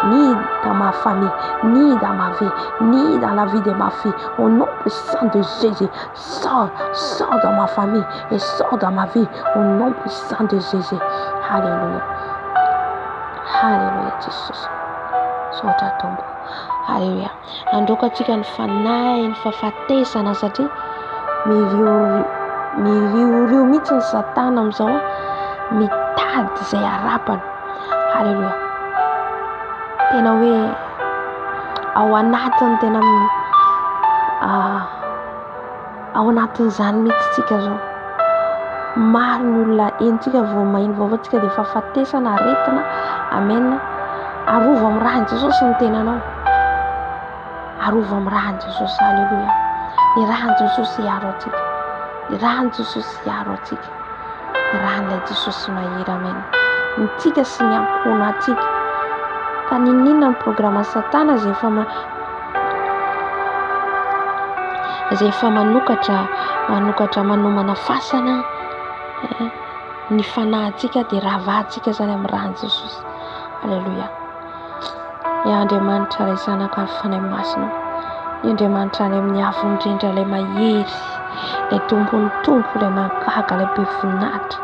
Ni dans ma famille, ni dans ma vie, ni dans la vie de ma fille. Au nom puissant de Jésus, sors, sors dans ma famille et sors dans ma vie. Au nom puissant de Jésus. Alléluia. Alléluia, Jesosy. Misaotra Tompo. Alléluia. Androaka antsika ny fanahy ny fahafatesana satria miriorio miriorio mihitsy ny satana amin'izao mitady izay harapany. Alléluia. Tena hoe ao anatiny tena ao anatin'izany mihitsy tsika zao. Maro ny olona henontsika vao maheno vaovao tsika dia fahafatesana, aretina. Amen. Arovo amin'ny ràn'i Jesosy ny tenanao. Arovo amin'ny ràn'i Jesosy. Alléluia. Ny ràn'i Jesosy hiaro antsika. Ny ràn'i Jesosy hiaro antsika. Ny ràn'ilay Jesosy mahery. Amen. Ny tsika sy ny ankohonantsika. Ka n'inon'inona ny programan'i Satana izay efa izay efa manokatra manokatra manomana fasana ny fanahintsika dia ravahantsika izany amin'ny ràn'i Jesosy. Aleloia. Ya Andriamanitra Ray Zanaka ary Fanahy Masina. Ny Andriamanitra any amin'ny avo indrindra ilay mahery, ilay Tompon'ny Tompo, ilay mahagaga, ilay be voninahitra.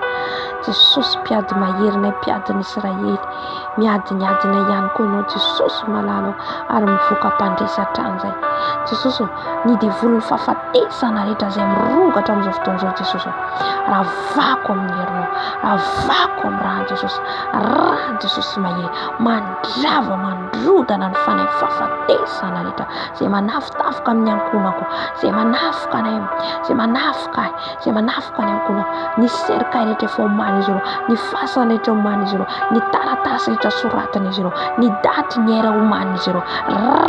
Jesosy mpiady maherinay, mpiadin'ny Israely. Miady ny adinay ihany koa ianao Jesosy malala ary mivoaka mpandresy hatrany izay. Jesosy ô, ny devolin'ny fahafatesana rehetra izay mirongatra amin'izao fotoana izao Jesosy ô, ravako amin'ny herinao, ravako amin'ny ràn'i Jesosy, ràn'i Jesosy mahery, mandrava, mandrodana ny fanahy fahafatesana rehetra izay manafitafoka amin'ny ankohonako, izay manafoka anay, izay manafoka ahy, izay manafoka ny ankohonako, ny cercueil rehetra efa omanin'izy ireo, ny fasana rehetra omanin'izy ireo, ny taratasy rehetra soratan'izy ireo, ny daty, ny heure omanin'izy ireo,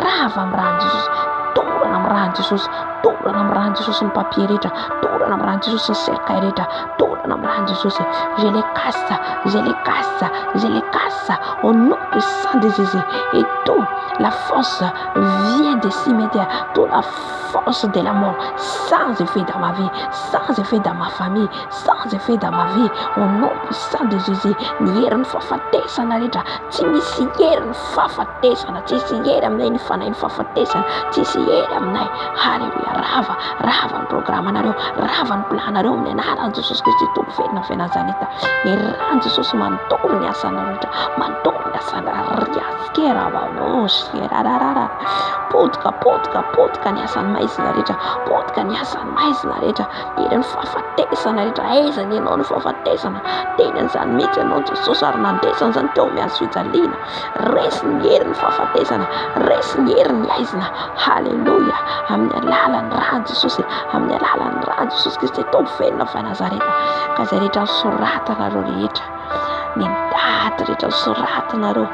rava amin'ny ràn'i Jesosy, dorana amin'ny ràn'i Jesosy, dorana amin'ny ràn'i Jesosy ny papier rehetra, dorana amin'ny ràn'i Jesosy ny cercueil rehetra, dorana amin'ny ràn'i Jesosy. Je les casse, je les casse, je les casse au nom puissant de Jésus. Et tout la force vient des cimetières, toute la force de la mort sans effet dans ma vie, sans effet dans ma famille, sans effet dans ma vie, au nom puissant de Jésus. Ny herin'ny fahafatesana rehetra, tsy misy herin'ny fahafatesana, tsisy hery aminay ny fanahin'ny fahafatesana, tsisy hery aminay. Haleloia, rava, rava ny programanareo, rava ny planareo amin'ny anaran'i Jesosy Kristy Tompo velona avy Nazareta. Ny ran'i Jesosy mandoro ny asanareo rehetra, mandoro ny asanareo. Potika, potika, potika ny asan'ny maizina rehetra, potika ny asan'ny maizina rehetra, herin'ny fahafatesana rehetra, aiza ny ianao ny fahafatesana, teny an'izany mihitsy ianao Jesosy ary nandresy an'izany teo amin'ny hazo fijaliana, resy ny herin'ny fahafatesana, resy ny herin'ny haizina, haleloia, amin'ny alalan'ny ran'i Jesosy, amin'ny alalan'ny ran'i Jesosy Kristy Tompo velona avy Nazareta, ka izay rehetra nosoratanareo rehetra. ny daty rehetra soratinareo,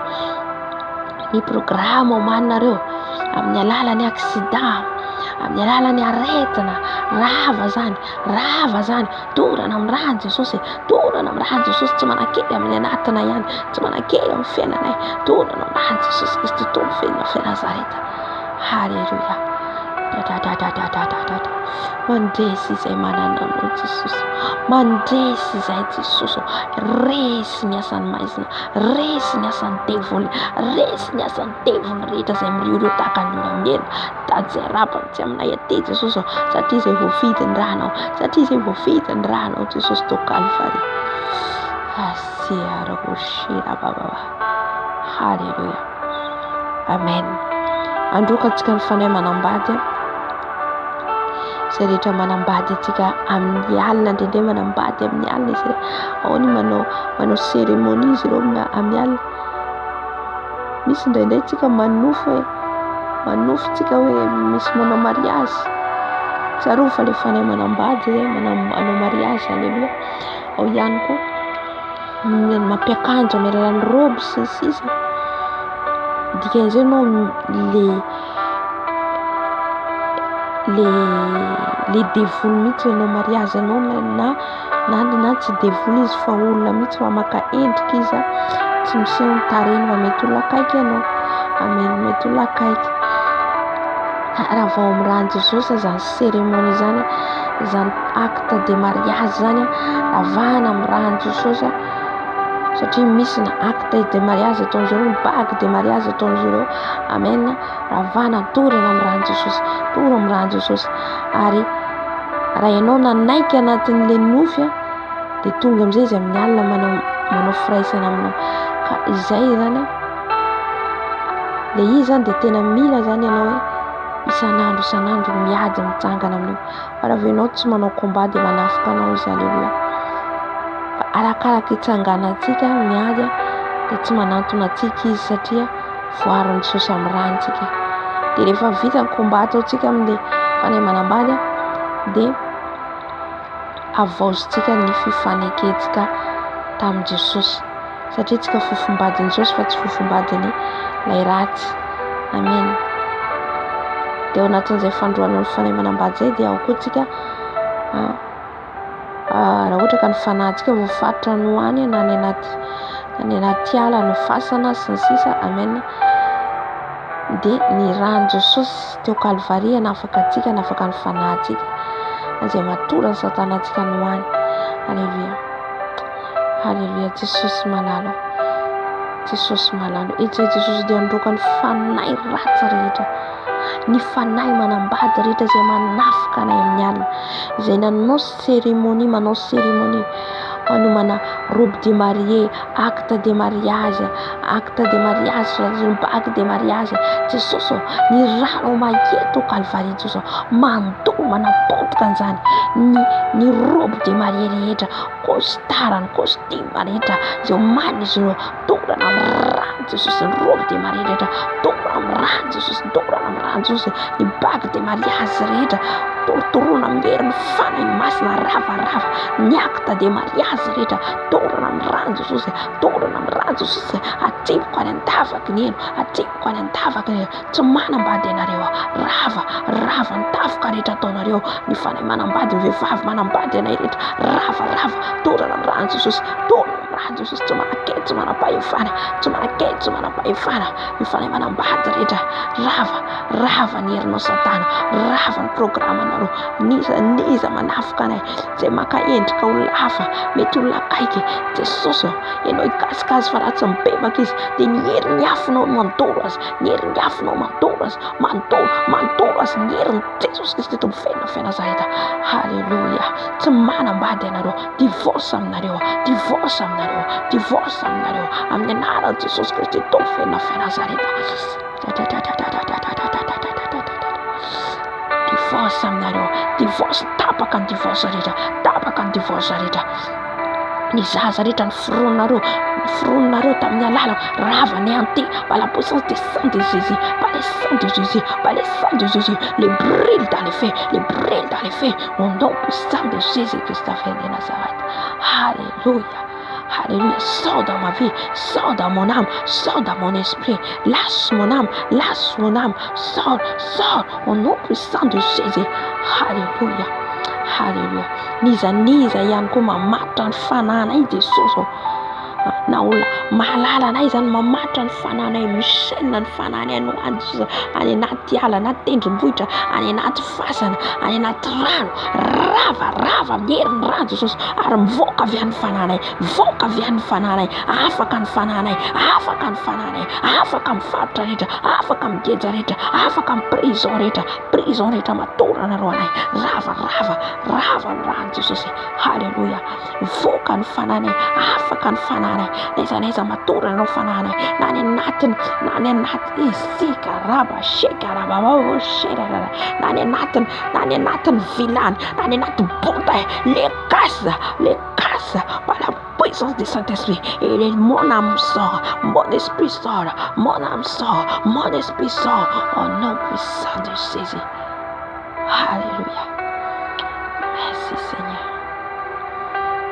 ny programa omaninareo amin'ny alalan'ny accident, amin'ny alalan'ny aretina, rava zany, rava zany, dorana amin'ny ran'i Jesosy, dorana amin'ny ran'i Jesosy, tsy manan-kery amin'ny anatinay ihany, tsy manan-kery amin'ny fiainanay, dorana amin'ny ran'i Jesosy Kristy Tompo velona avy Nazareta. Haleloia. Dadadadadadadada. Mandresy izay manana anao Jesosy. Mandresy izay Jesosy. Resy ny asan'ny maizina, resy ny asan'ny devoly, resy ny asan'ny devoly rehetra izay miriorio tahaka ny oram-berina. Tady izay arabany tsy aminay aty Jesosy satria izay voafidy ny ranao, satria izay voafidy ny ranao Jesosy tao Kalvary. Asia roshira baba. Haleloia. Amen. Androka antsika ny fanahy manambady. Izay rehetra manambady antsika amin'ny alina, indraindray manambady amin'ny alina izy ireo. Ao ny manao manao cérémonie izy ireo amin'ny amin'ny alina. Misy indraindray tsika manofy hoe manofy tsika hoe misy manao mariazy. Tsarovy fa ilay fanahy manambady izay manao mariazy, aleloia. Ao ihany koa. Mampiakanjo amin'ny alalan'ny robe sy ny sisa. Dikan'izay ianao le le le devoly mihitsy nanao mariazy anao na na na tsy devoly izy fa olona mihitsy fa maka endrika izy tsy miseho ny tarehiny fa mety olona akaiky ianao, amen, mety olona akaiky. Raha vao amin'ny ran'i Jesosy izany cérémonie izany, izany acte de mariage izany, ravahana amin'ny ran'i Jesosy satria misy ny acte de mariage ataon'izy ireo, ny bague de mariage ataon'izy ireo, amen, ravahana, dorana amin'ny ran'i Jesosy, doro amin'ny ran'i Jesosy. Ary raha ianao nanaiky anatin'ilay nofy dia tonga amin'izay izy amin'ny alina manao manao firaisana aminao. Ka izay izany ilay izy izany dia tena mila izany ianao hoe isan'andro isan'andro miady mitsangana amin'io. Fa raha vao ianao tsy manao combat dia manafika anao izy, aleloia. Fa arakaraka itsanganantsika miady dia tsy manantona antsika izy satria voaron'i Jesosy amin'ny rany tsika. Dia rehefa vita ny combat ataontsika amin'ilay fanahy manambady dia havaozintsika ny fifanekentsika tamin'i Jesosy satria tsika fofombadin'i Jesosy fa tsy fofombadiny ilay ratsy. Amen. Dia ao anatin'izay fandroana ny fanahy manambady izay dia ao koa tsika raha ohatra ka ny fanahintsika voafaritra any ho any na any anaty any anaty ala ny fasana sy ny sisa. Amen. Dia ny ran'i Jesosy teo Kalvary hanafaka antsika, hanafaka ny fanahintsika izay matory ny satana antsika any ho any. Aleloia. Aleloia. Jesosy malala. Jesosy malala. Etsy Jesosy dia handroaka ny fanahy ratsy rehetra. Ny fanahy manambady rehetra izay manafika anay amin'ny alina. Izay nanao cérémonie, manao cérémonie manomana robe de mariée, acte de mariage, acte de mariage, bague de mariage. Jesosy ô, ny ranao maheto Kalvary Jesosy ô, mandoro manapotika an'izany ny ny robe de mariée rehetra, costard, ny costume rehetra izay omanin'izy ireo, dorana amin'ny ran'i Jesosy ny robe de mariée rehetra, dorana amin'ny ran'i Jesosy, dorana amin'ny ran'i Jesosy ny bague de mariage rehetra, torotoroana amin'ny herin'ny Fanahy Masina, ravarava ny acte de mariage rehetra, dorana amin'ny ran'i Jesosy, dorana amin'ny ran'i Jesosy, atsipiko any an-davaky ny helo, atsipiko any an-davaky ny helo, tsy manambady ianareo, rava, rava ny tafika rehetra ataonareo, ny fanahy manambady, ny vehivavy manambady anay rehetra, rava, rava, dorana amin'ny ran'i Jesosy, dorana amin'ny ran'i Jesosy, tsy manan-kery, tsy manam-pahefana, tsy manan-kery, tsy manam-pahefana, ny fanahy manambady rehetra, rava, rava ny herinao satana, rava ny programanareo, n'iza n'iza manafika anay, izay maka endrika olona hafa, mety olona akaiky, Jesosy ô, ianao hikasika azy fa raha tsy mibebaka izy, dia ny herin'ny afonao no mandoro azy, ny herin'ny afonao mandoro azy, mandoro, mandoro azy ny herin'i Jesosy Kristy Tompo feno feno Nazareta. Haleloia. Tsy manambady ianareo, divorce aminareo, divorce aminareo, divorce aminareo, amin'ny anaran'i Jesosy Kristy Tompo feno feno Nazareta. Divorce aminareo, divorce, tapaka ny divorce rehetra, tapaka ny divorce rehetra. Ny zaza rehetra noforononareo, noforononareo tamin'ny alalako, rava anéanti par la puissance du sang de Jésus, par le sang de Jésus, par le sang de Jésus, les brûle dans les feux, les brûle dans les feux, au nom puissant de Jésus Christ de Nazareth. Alléluia. Alléluia. Sors dans ma vie, sors dans mon âme, sors dans mon esprit. Lâche mon âme, lâche mon âme. Sors, sors au nom puissant de Jésus. Alléluia. Alléluia. N'iza n'iza ihany koa mamatotra ny fanahinay Jesosy ô. Na olona mahalala anay izany mamatotra ny fanahinay, misaina ny fanahinay any ho any Jesosy, any anaty ala, anaty tendrombohitra, any anaty fasana, any anaty rano, rava, rava amin'ny herin'ny rano Jesosy, ary mivoaka avy any ny fanahinay, mivoaka avy any ny fanahinay, afaka ny fanahinay, afaka ny fanahinay, afaka amin'ny faritra rehetra, afaka amin'ny geja rehetra, afaka amin'ny prison rehetra, prison rehetra matory anareo anay, rava, rava, rava ny ran'i Jesosy, haleloia, mivoaka ny fanahinay, afaka ny fanahinay, n'aiza n'aiza matory anareo fanahinay, na any anatiny, na any anaty, isika raba, sheka raba, oh, shera raba, na any anatiny, na any anatin'ny vilany, na any anaty bota, le casse, le casse, par la puissance du Saint-Esprit, et mon âme sort, mon esprit sort, mon âme sort, mon esprit sort, au nom puissant de Jésus. Alléluia. Merci Seigneur.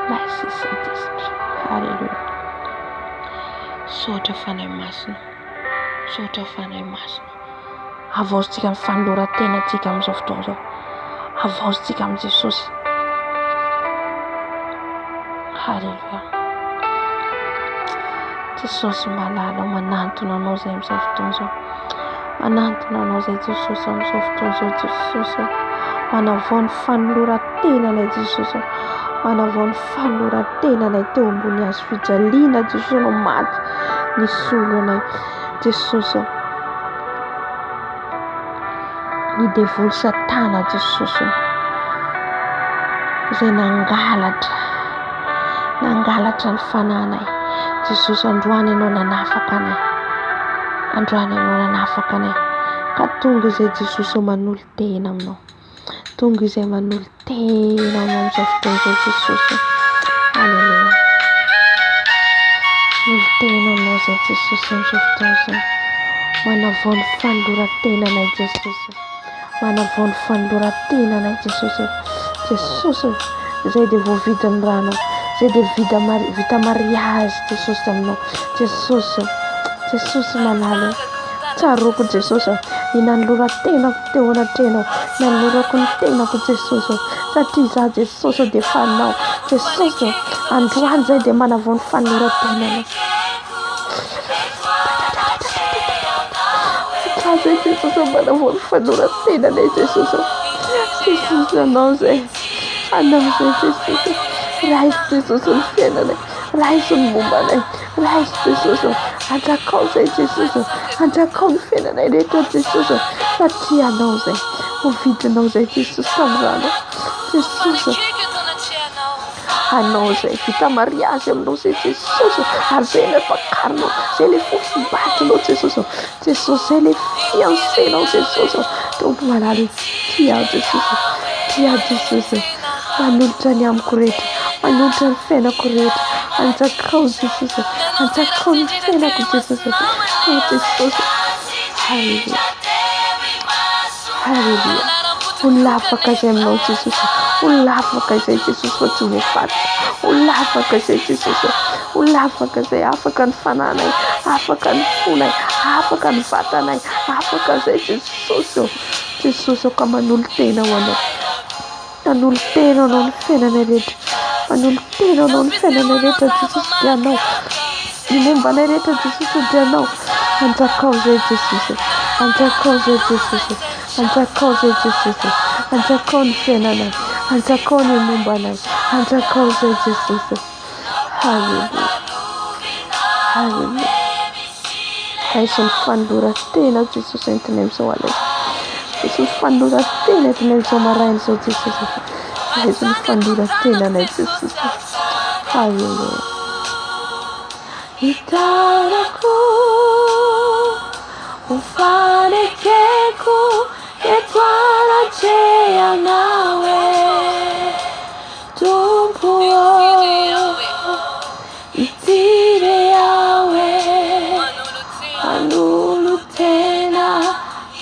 Merci. Merci Saint-Esprit. Alléluia. Misaotra Fanahy Masina. Misaotra Fanahy Masina. Havaozintsika ny fanoloran-tenantsika amin'izao fotoana izao. Havaozintsika amin'i Jesosy. Haleloia. Jesosy malala, manantona anao izay amin'izao fotoana izao. Manantona anao izay Jesosy amin'izao fotoana izao Jesosy. Manavao ny fanoloran-tenanay Jesosy. Manavao ny fanoloran-tenanay teo ambony hazo fijaliana Jesosy no maty nisolo anay Jesosy. Ny devoly satana Jesosy izay nangalatra nangalatra ny fanahinay Jesosy androany ianao nanafaka anay androany ianao nanafaka anay ka tonga izay Jesosy manolo-tena aminao tonga izay manolo Tena amin'izao fotoana izao Jesosy. Aleloia. Tena aminao izay Jesosy amin'izao fotoana izao. Manavao ny fanoloran-tenanay Jesosy. Manavao ny fanoloran-tenanay Jesosy. Jesosy, izay dia voavidin'ny ranao. Izay dia vita mari vita mariazy Jesosy aminao. Jesosy, Jesosy malala. Tsaroako Jesosy ny nanoloran-tenako teo anatrehanao, nanolorako ny tenako Jesosy ô, satria izaho Jesosy ô dia efa Anao, Jesosy ô, androany izahay dia manavao ny fanoloran-tenanao. Androany izahay Jesosy ô manavao ny fanoloran-tenanay Jesosy ô, Jesosy Anao izay, Anao izay Jesosy ô, raiso Jesosy ny fiainanay, raiso ny momba anay. Raiso Jesosy ô, anjakao izay Jesosy ô, anjakao ny fiainanay rehetra Jesosy ô, satria Anao izay, voavidinao izay Jesosy tamin'ny ranao, Jesosy ô, Anao izay vita mariazy aminao izay Jesosy ô, ary izay ilay ampakarinao, izay ilay fofombadinao Jesosy ô, Jesosy izay ilay fiancé-nao Jesosy ô, Tompo malala tia ahy Jesosy ô, tia ahy Jesosy ô, manolotra ny amiko rehetra, manolotra ny fiainako rehetra, anjakao Jesosy ô, anjakao ny fiainako Jesosy ô, oh Jesosy ô, Haleloia, Haleloia, olona afaka izay aminao Jesosy ô, olona afaka izay Jesosy fa tsy voafatotra, olona afaka izay Jesosy ô, olona afaka izay, afaka ny fananay, afaka ny fonay, afaka ny vatanay, afaka izay Jesosy ô. Jesosy ô ka manolo-tena ho Anao. Manolo-tena ho Anao ny fiainanay rehetra. Manolo-tena ho Anao ny fiainanay rehetra Jesosy dia Anao. Ny momba anay rehetra Jesosy dia Anao. Anjakao izay Jesosy. Anjakao izay Jesosy. Anjakao izay Jesosy. Anjakao ny fiainanay. Anjakao ny momba anay. Anjakao izay Jesosy. Haleloia. Haleloia. Raiso ny fanoloran-tena Jesosy entinay amin'izao alina izao. Raiso ny fanoloran-tena entinay amin'izao maraina izao Jesosy. Raiso ny fanoloran-tenanay Jesosy. Haleloia. Hitarako ho fanekeko eto anatrehanao e. Tompo ô, ity re aho e, manolo-tena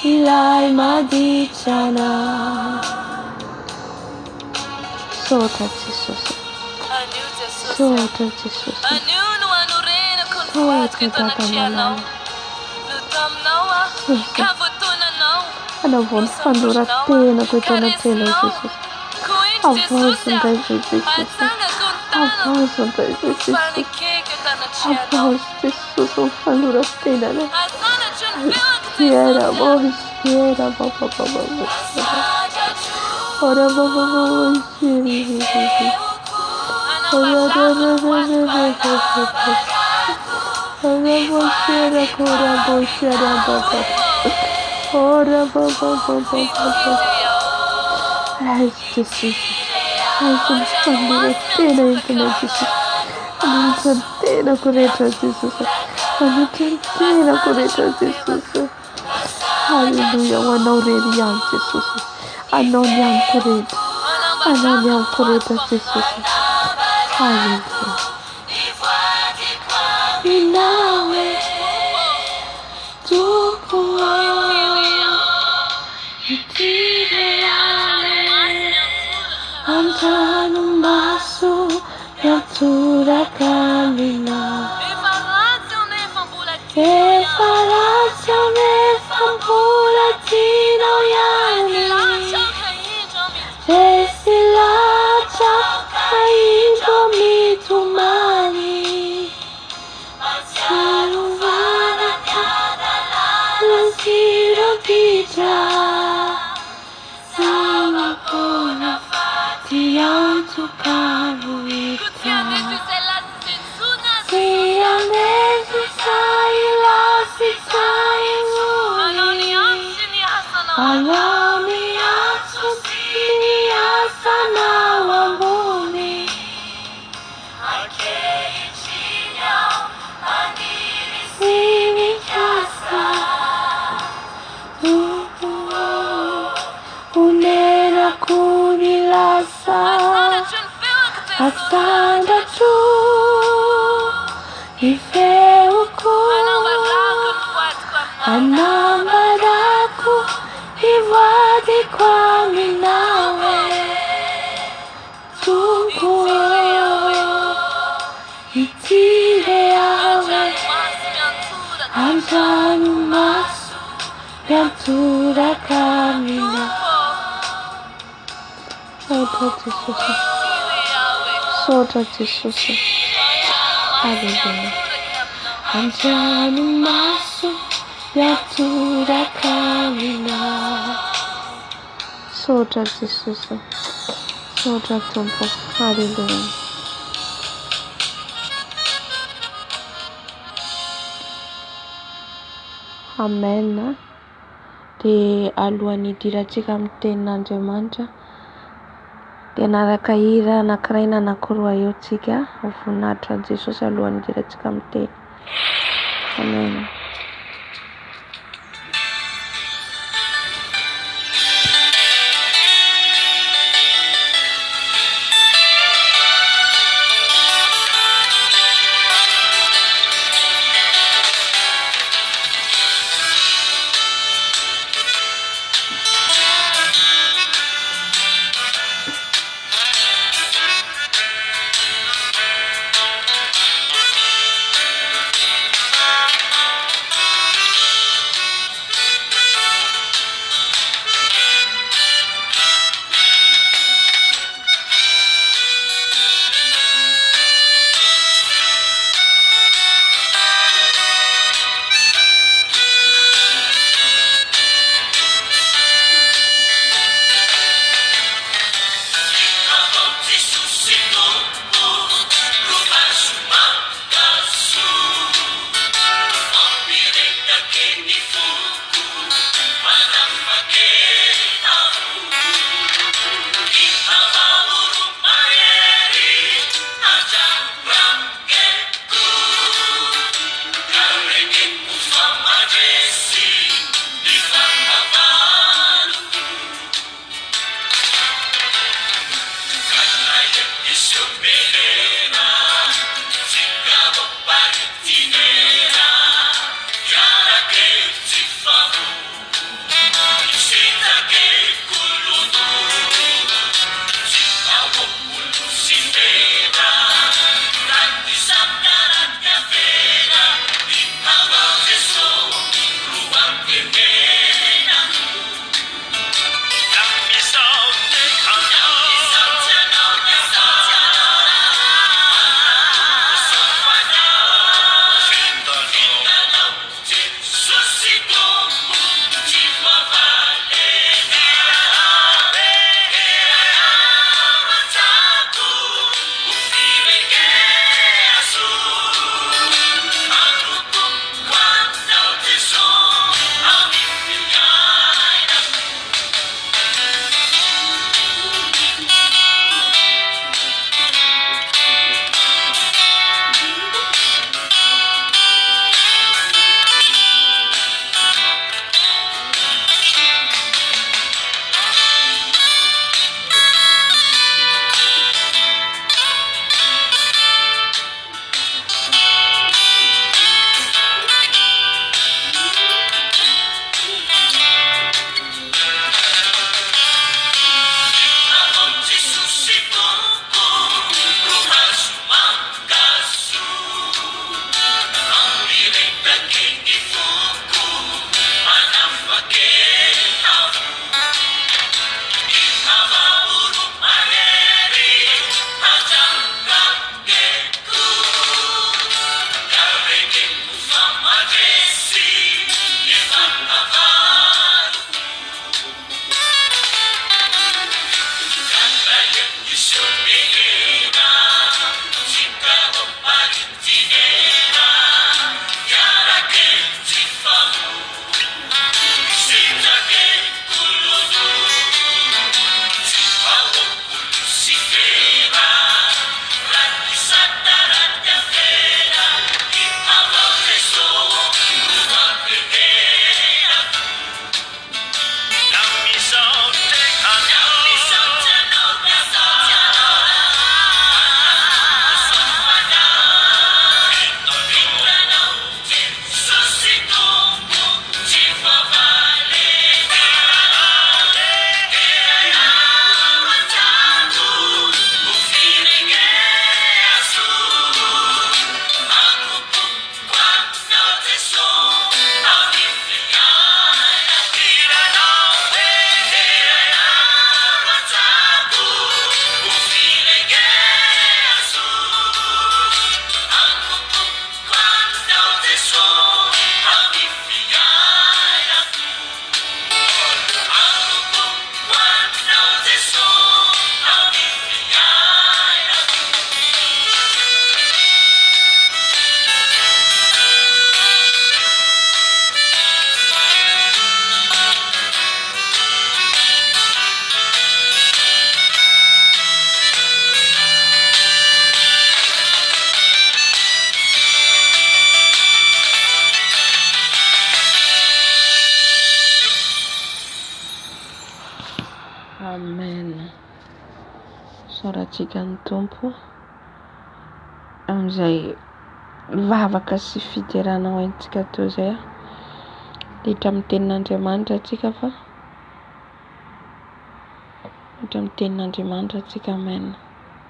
ilay maditrana. Misaotra Jesosy. Misaotra Jesosy. Misaotra Dada malala. Misaotra. Hanavao ny fanoloran-tenako eto anatrehanao Jesosy. Havaozy indray izay Jesosy. Havaozy indray izay Jesosy. Havaozy Jesosy ny fanoloran-tenanay. Era era ba ba ba ba ba. Ora ba ba ba ba Ora ba ba ba ba ba ba ba. Ora ba shera kora ba shera ba ba. Ora ba ba ba ba ba ba. Raiso Jesosy. Raiso ny fanoloran-tena entinao Jesosy. Manolotra ny tenako rehetra Jesosy. Manolotra ny tenako rehetra Jesosy. Haleloia ho anao irery ihany Jesosy. Anao ny amiko rehetra. Anao ny amiko rehetra Jesosy. Haleloia. Inao e Tompo ô Ity re aho e An-dranomaso. Miantoraka aminao.
Efa ratsy aho nefa mbola tianao
Efa ratsy aho nefa mbola tianao ihany.
Resy lahatra aho ka indro mitomany.
Resy lahatra aho ka indro mitomany. Tsarovana ny adalana sy ireo ditra. Zava-poana fa antoka no hita. Tsy hanetry izay lasa izay intsony. Anao ny antso sy ny asanao ambony.
Ankehitriny aho maniry
Sy mikasa. Tompo ô, honenako ny lasa. Asandratro ny feoko. Anambarako ny voadiko aminao e. Tompo ô, ity re aho e. An-dranomaso miantoraka aminao. Misaotra Jesosy. Misaotra Jesosy. Aleloia. An-dranomaso miantoraka aminao. Misaotra Jesosy. Misaotra Tompo. Aleloia. Amen. Dia alohan'ny hidirantsika amin'ny tenin'Andriamanitra dia hanaraka hira anankiray na anankiroa eo tsika ho voninahitra an'i Jesosy alohan'ny hidirantsika amin'ny teny. Amen. Amen. Isaorantsika ny Tompo amin'izay vavaka sy fiderana ho entintsika teo izay. Hiditra amin'ny tenin'Andriamanitra antsika fa hiditra amin'ny tenin'Andriamanitra antsika. Amen.